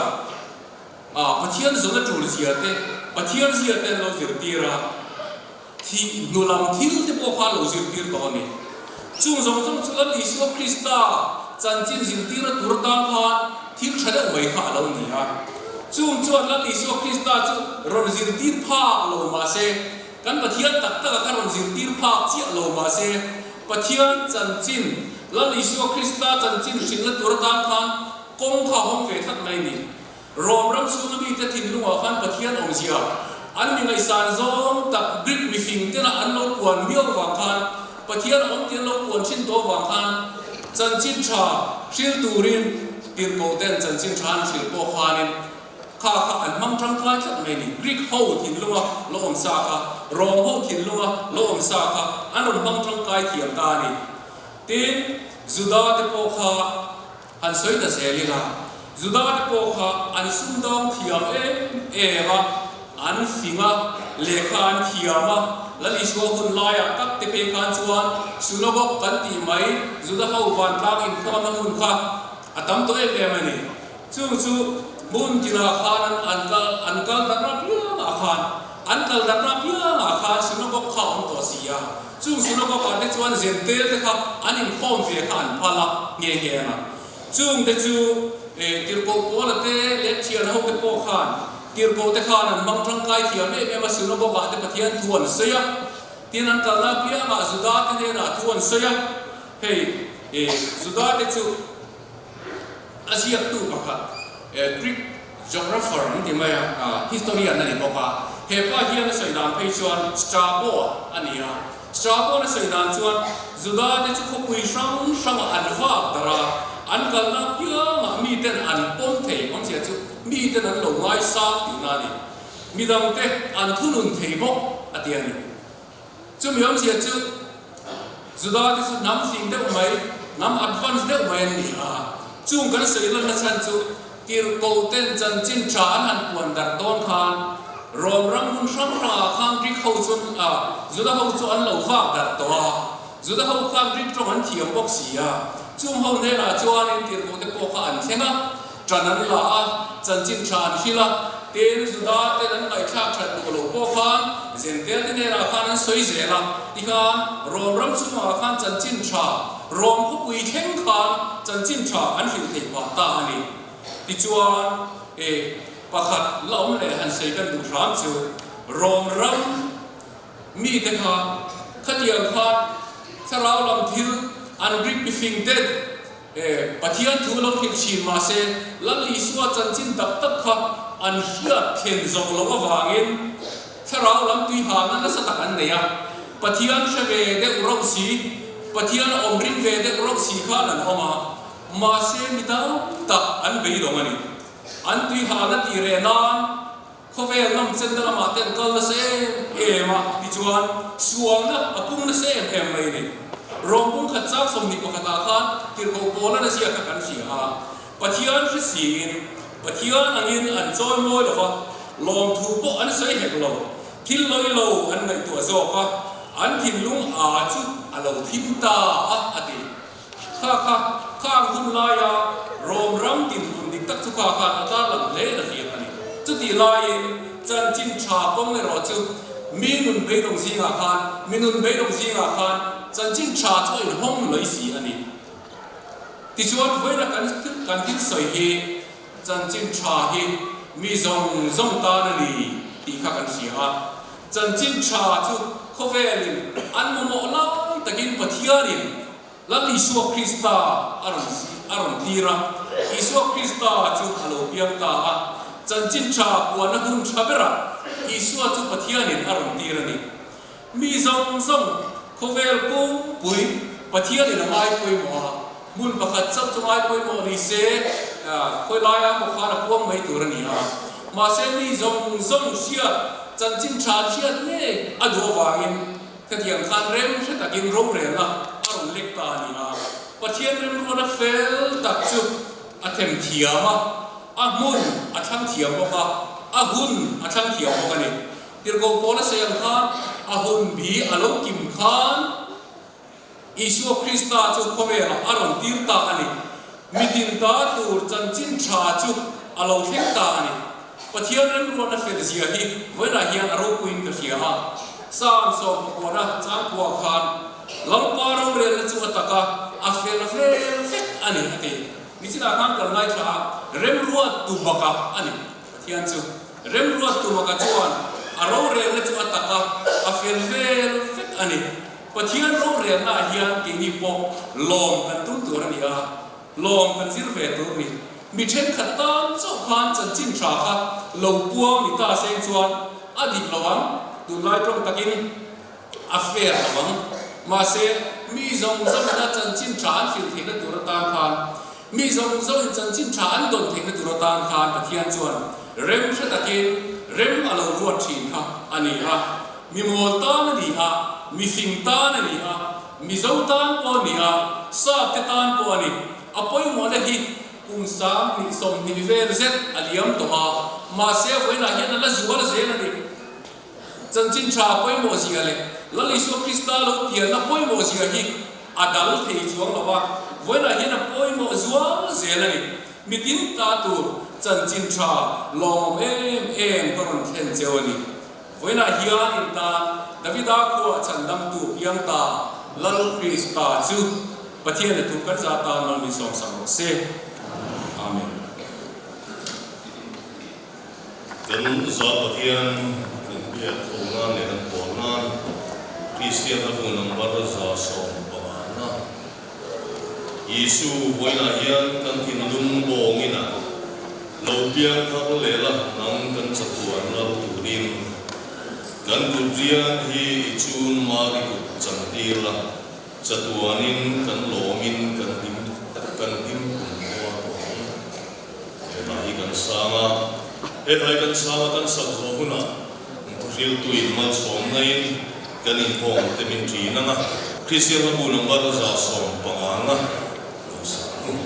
A Pathian zawna tul zia te, Pathian zia te an lo zirtir a, thih hnu lam thil te pawh kha an lo zirtir tawh a ni. Chung zawng zawng chu Lal Isua Krista chanchin zirtirna tur atan khan thil tha deuh mai kha a lo ni a. Chung chuan Lal Isua Krista chu rawn zirtir phak lo mah se, kan Pathian tak taka kha rawn zirtir phak chiah lo mah se, Pathian chanchin, Lal Isua Krista chanchin hrilhna tur atan khan Kawng kha hawng ve tlat mai ni. Rom ram chhunga mite thinlungah khan Pathian awmzia an mi ngaihsan zawng tak Greek mifing tena an lo puan miau vang khan Pathian a awm tih an lo puan thin tawh vang khan chanchin tha hril turin tirhkoh ten chanchin tha an hril pawh khanin kha kha an hmang tangkai tlat mai ni. Greek ho thinlunga lo awm sa kha Rom ho thinlunga lo awm sa kha an rawn hmang tangkai thiam ta a ni. Tin, Juda te pawh kha Han sawi ta zel ila, Juda te pawh kha an sumdawng thiam em em a, an fing a, lehkha an thiam a, Lal Isua hun laiah tak te phei khan chuan Synagogue kan tih mai Juda ho vantlang inkhawmna hmun kha a tam tawh em em a ni. Chung chu hmun tinah khan an kal an kal darhna piangah khan an kal darhna piangah khan Synagogue kha a awm tawh si a. Chung synagogue ah te chuan Zentel te kha an inkhawm ve kha an phal a nghe nghe a. Chung te chu tirhkoh Paula te leh thian ho te pawh khan tirhkoh te khan an hmang tangkai thiam em em a, synagogue ah te Pathian thu an sawi a, tin an kalna apiangah Juda te hnenah thu an sawi a. Hei Juda te chu a ziaktu pakhat Greek geographer an ti mai a, historian a ni bawk a. He pa hian a sawi dan phei chuan Strabo a ni a. Strabon-a sawi dan chuan Juda te chu khawpui hrang hrangah an vak darh a, an kalna apiangah miten an pawm thei awmzia chu miten an lo ngaisang tihna a ni. Midangte an thunun thei bawk a ti a ni. Chumi awmzia chu Juda te chu hnam fing deuh mai, hnam advance deuh mai an ni a. Chung kan sawi lanna chhan chu Tirhkoh ten chanchin tha an han puan darh dawn khan Rom ram hmun hrang hrangah khan Greek ho chu an Juda ho chu an lo vak darh tawh a. Juda ho khan Greek tawng an thiam bawk si a. Chung ho hnenah chuanin tirhkoh te pawh kha an thleng a, ṭan an la a, chanchin tha an hrilh a. Tin, Juda ten an ngaihthlak that duh lo pawh khan Zentel te hnenah khan an sawi zel a. Tikhan Rom ram chhungah khan chanchin tha Rom khawpui thleng khan chanchin tha an hrilh theih phah ta a ni. Tichuan, e, pakhat la awm leh han sawi kan duh hram chu Rom ram mite kha khatiang khan thlarau lam thil an Greek mifing ten e, Pathian thu lo hrilh thin mah se Lal Isua chanchin tak tak kha an hriat thlen zawh loh avangin Thlarau lam tui halna nasa tak an nei a, Pathian hre ve deuh rauh si, Pathian awm ring ve deuh rauh si khan an awm a, mahse mi tam tak an beidawng a ni. An tui halna tih reh nan khawvel nawm chenna lamah te an kal nasa em em a, tichuan sualna a pung nasa em em mai a ni. Rawng pung khat chang 21 ah khan tirhkoh pawla nazia kha kan hria a, Pathian hre siin Pathian angin an chawi mawi lo va, lawmthu pawh an sawi hek lo. Thil lawi lo an ngaihtuah zawk a, an thinlung a chu a lo thim ta a, a ti. Kha kha, khang hun laia Rom ram dinhmun dik tak chu kha khan a tarlang hle in a hriat a ni. Chutih laiin chanchin tha kawng erawh chu mi nun beidawng zingah khan, mi nun beidawng zingah khan chanchin tha chu a inhawng lawi si a ni. Tichuan vawiina kan kan thil sawi hi chanchin tha hi mi zawng zawng tan a ni tih kha kan hria a. Chanchin tha chu khawvelin an mamawh lai takin Pathianin Lal Isua Krista a rawn a rawn tir a. Isua Krista chu a lo piang ta a. Chanchin tha puanna hun tha berah Isua chu Pathianin a rawn tir a ni. Mi zawng zawng khawvel pawngpui Pathianin a ngai pawimawh a, hmun pakhat chauh chu ngai pawimawh ni se, khawi laia maw khan a puang mai tur a ni a. Mahse mi zawng zawng hriat, chanchin tha hriat ngei a duh avangin khatiang khan rem hre takin rorelna a rawn lek ta a ni a. Pathian remruatna fel tak chu a them thiam a, a hmun a thlang thiam bawk a, a hun a thlang thiam bawk a ni. Tirhkoh Paula sawi ang khan a hun bi a lo kim khan Isua Krista chu khawvelah a rawn tir ta a ni. Mitin ta tur chanchin tha chu a lo thleng ta a ni. Pathian remruatna fel zia hi vawiinah hian a ropuiin ka hria a. Psalm sawmpakuana changkua khan Lalpa rorelna chu a tak a, a fel vel vek a ni a ti. Nichinah khan kan ngaithla a, remruat tu bakah a ni. Pathian chu remruat tumaka chuan a rorelna chu a tak a, a fel vel vek a ni. Pathian rorelnaah hian keini pawh lawm kan tum tur a ni a, lawm kan zir ve tur ni. Mi thenkhat tan chauh khan chanchin tha kha lo puang ni ta seng chuan a dik lo ang, tunlai tawng takin a fair lo ang. Mahse, mi zawng zawngina chanchin tha an hrilh theihna tur atan khan Mi zawng zawngin chanchin tha an dawn theihna tur atan khan Pathian chuan rem hre takin rem a lo ruat thin kha a ni a. Mi mawl tan a ni a, mi fing tan a ni a, Mizo tan pawh a ni a, Sap te tan pawh a ni. A pawimawhna hi kum 20 vel zet a liam tawh a, mahse vawiinah hian a la zual zel a ni. Chanchin tha pawimawh zia leh Lal Isua Krista lo pianna pawimawh zia hi a dal thei chuang lo va, vawiinah hian a pawimawh zual zel a ni. Mitin ta tur chanchin tha lawmawm em em ka rawn thlen cheu a ni. Vawiinah hian in tan Davida khuaa chhandamtu piang ta Lal Krista chu Pathian a thu kan za tan mal min sawmsak rawh se. Amen. Kan za Pathian kan biak tho nan leh kan pawl nan Kristian a bu number 115 na Isu vawiinah hian kan thinlung bawngin a lo piang thar leh la nang kan chatuan lal turin. Kan kut rian hi i chun Mari kut chantir la, chatuanin kan lawmin kan hlim kan hlim kum khua tawh ang. He hla hi kan sang a, he hla hi kan sang a kan sak zawh hunah thuhriltuin malsawmnain kan inkhawm te min ṭin ang a, Kristian hlabu number 150 na lo sak ang.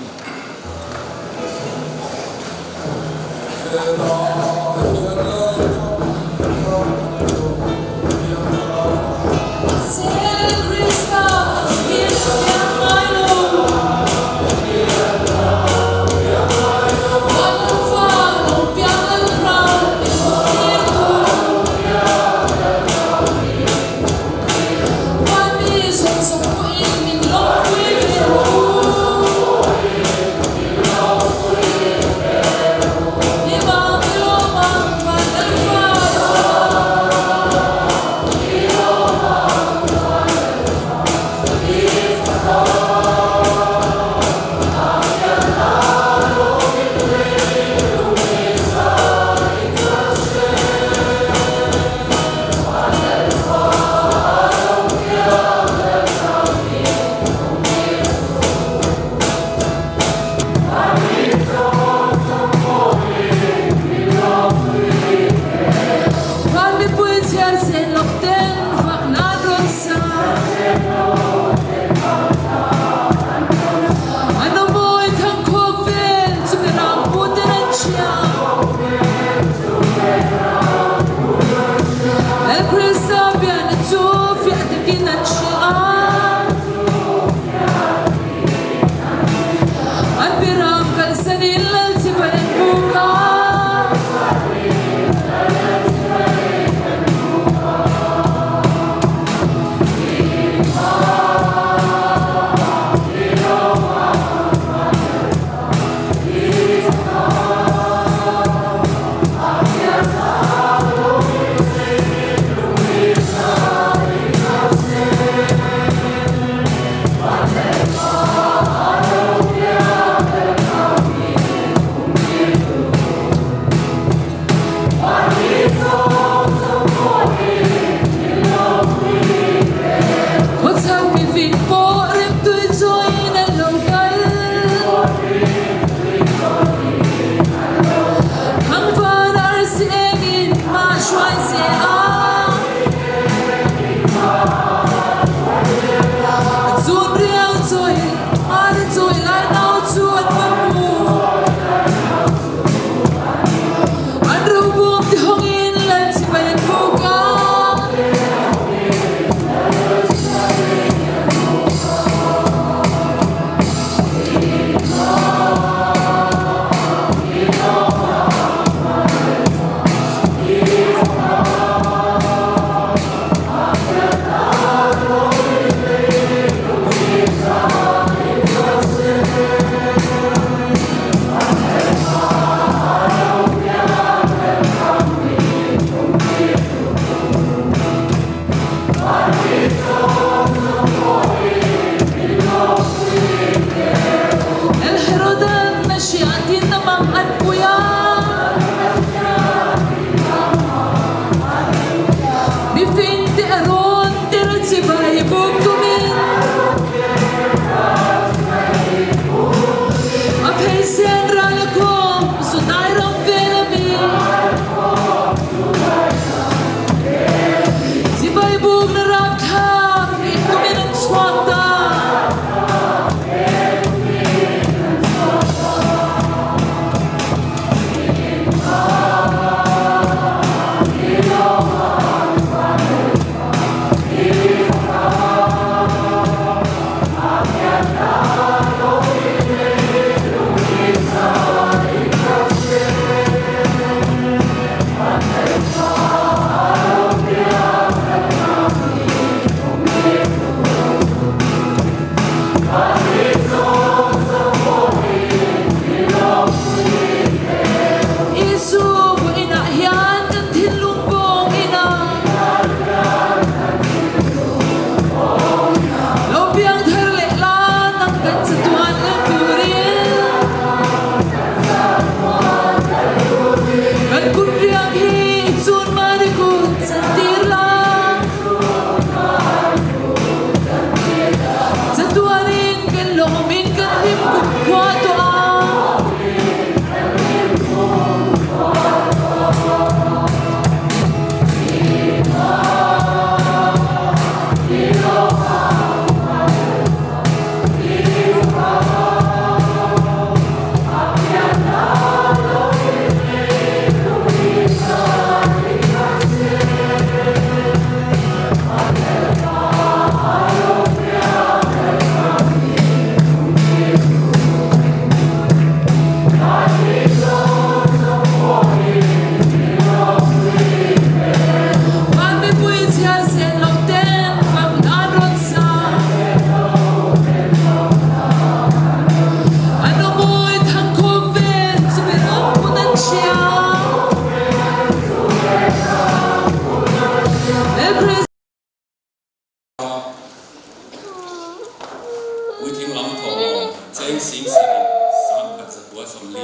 Cheng 7000 140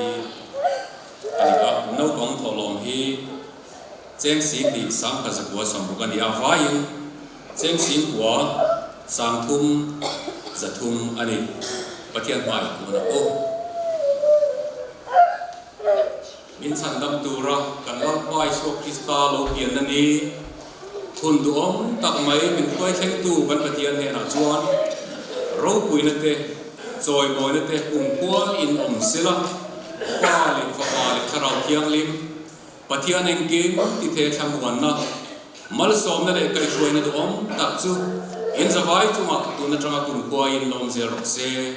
a ni a, naupang thawhlawm hi cheng 2000 160 a ni a, vaiin cheng 9 3 300 a ni. Pathian hmai kun ang u. Min chhandam tura kan Lalpa Isua Krista lo pianna ni hun duhawm tak mai min hruai thlengtu kan Pathian hnenah chuan ropuina te, chawimawina te kumkhua in awm sela, Pa leh Fapa leh Thlarau Thianghlim, Pathian engkim ti the thlamuanna, malsawmna leh kaihhruaina duhawm tak chu in zavai chungah tun atanga kumkhua in lawm zel rawh se.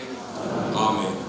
Amen.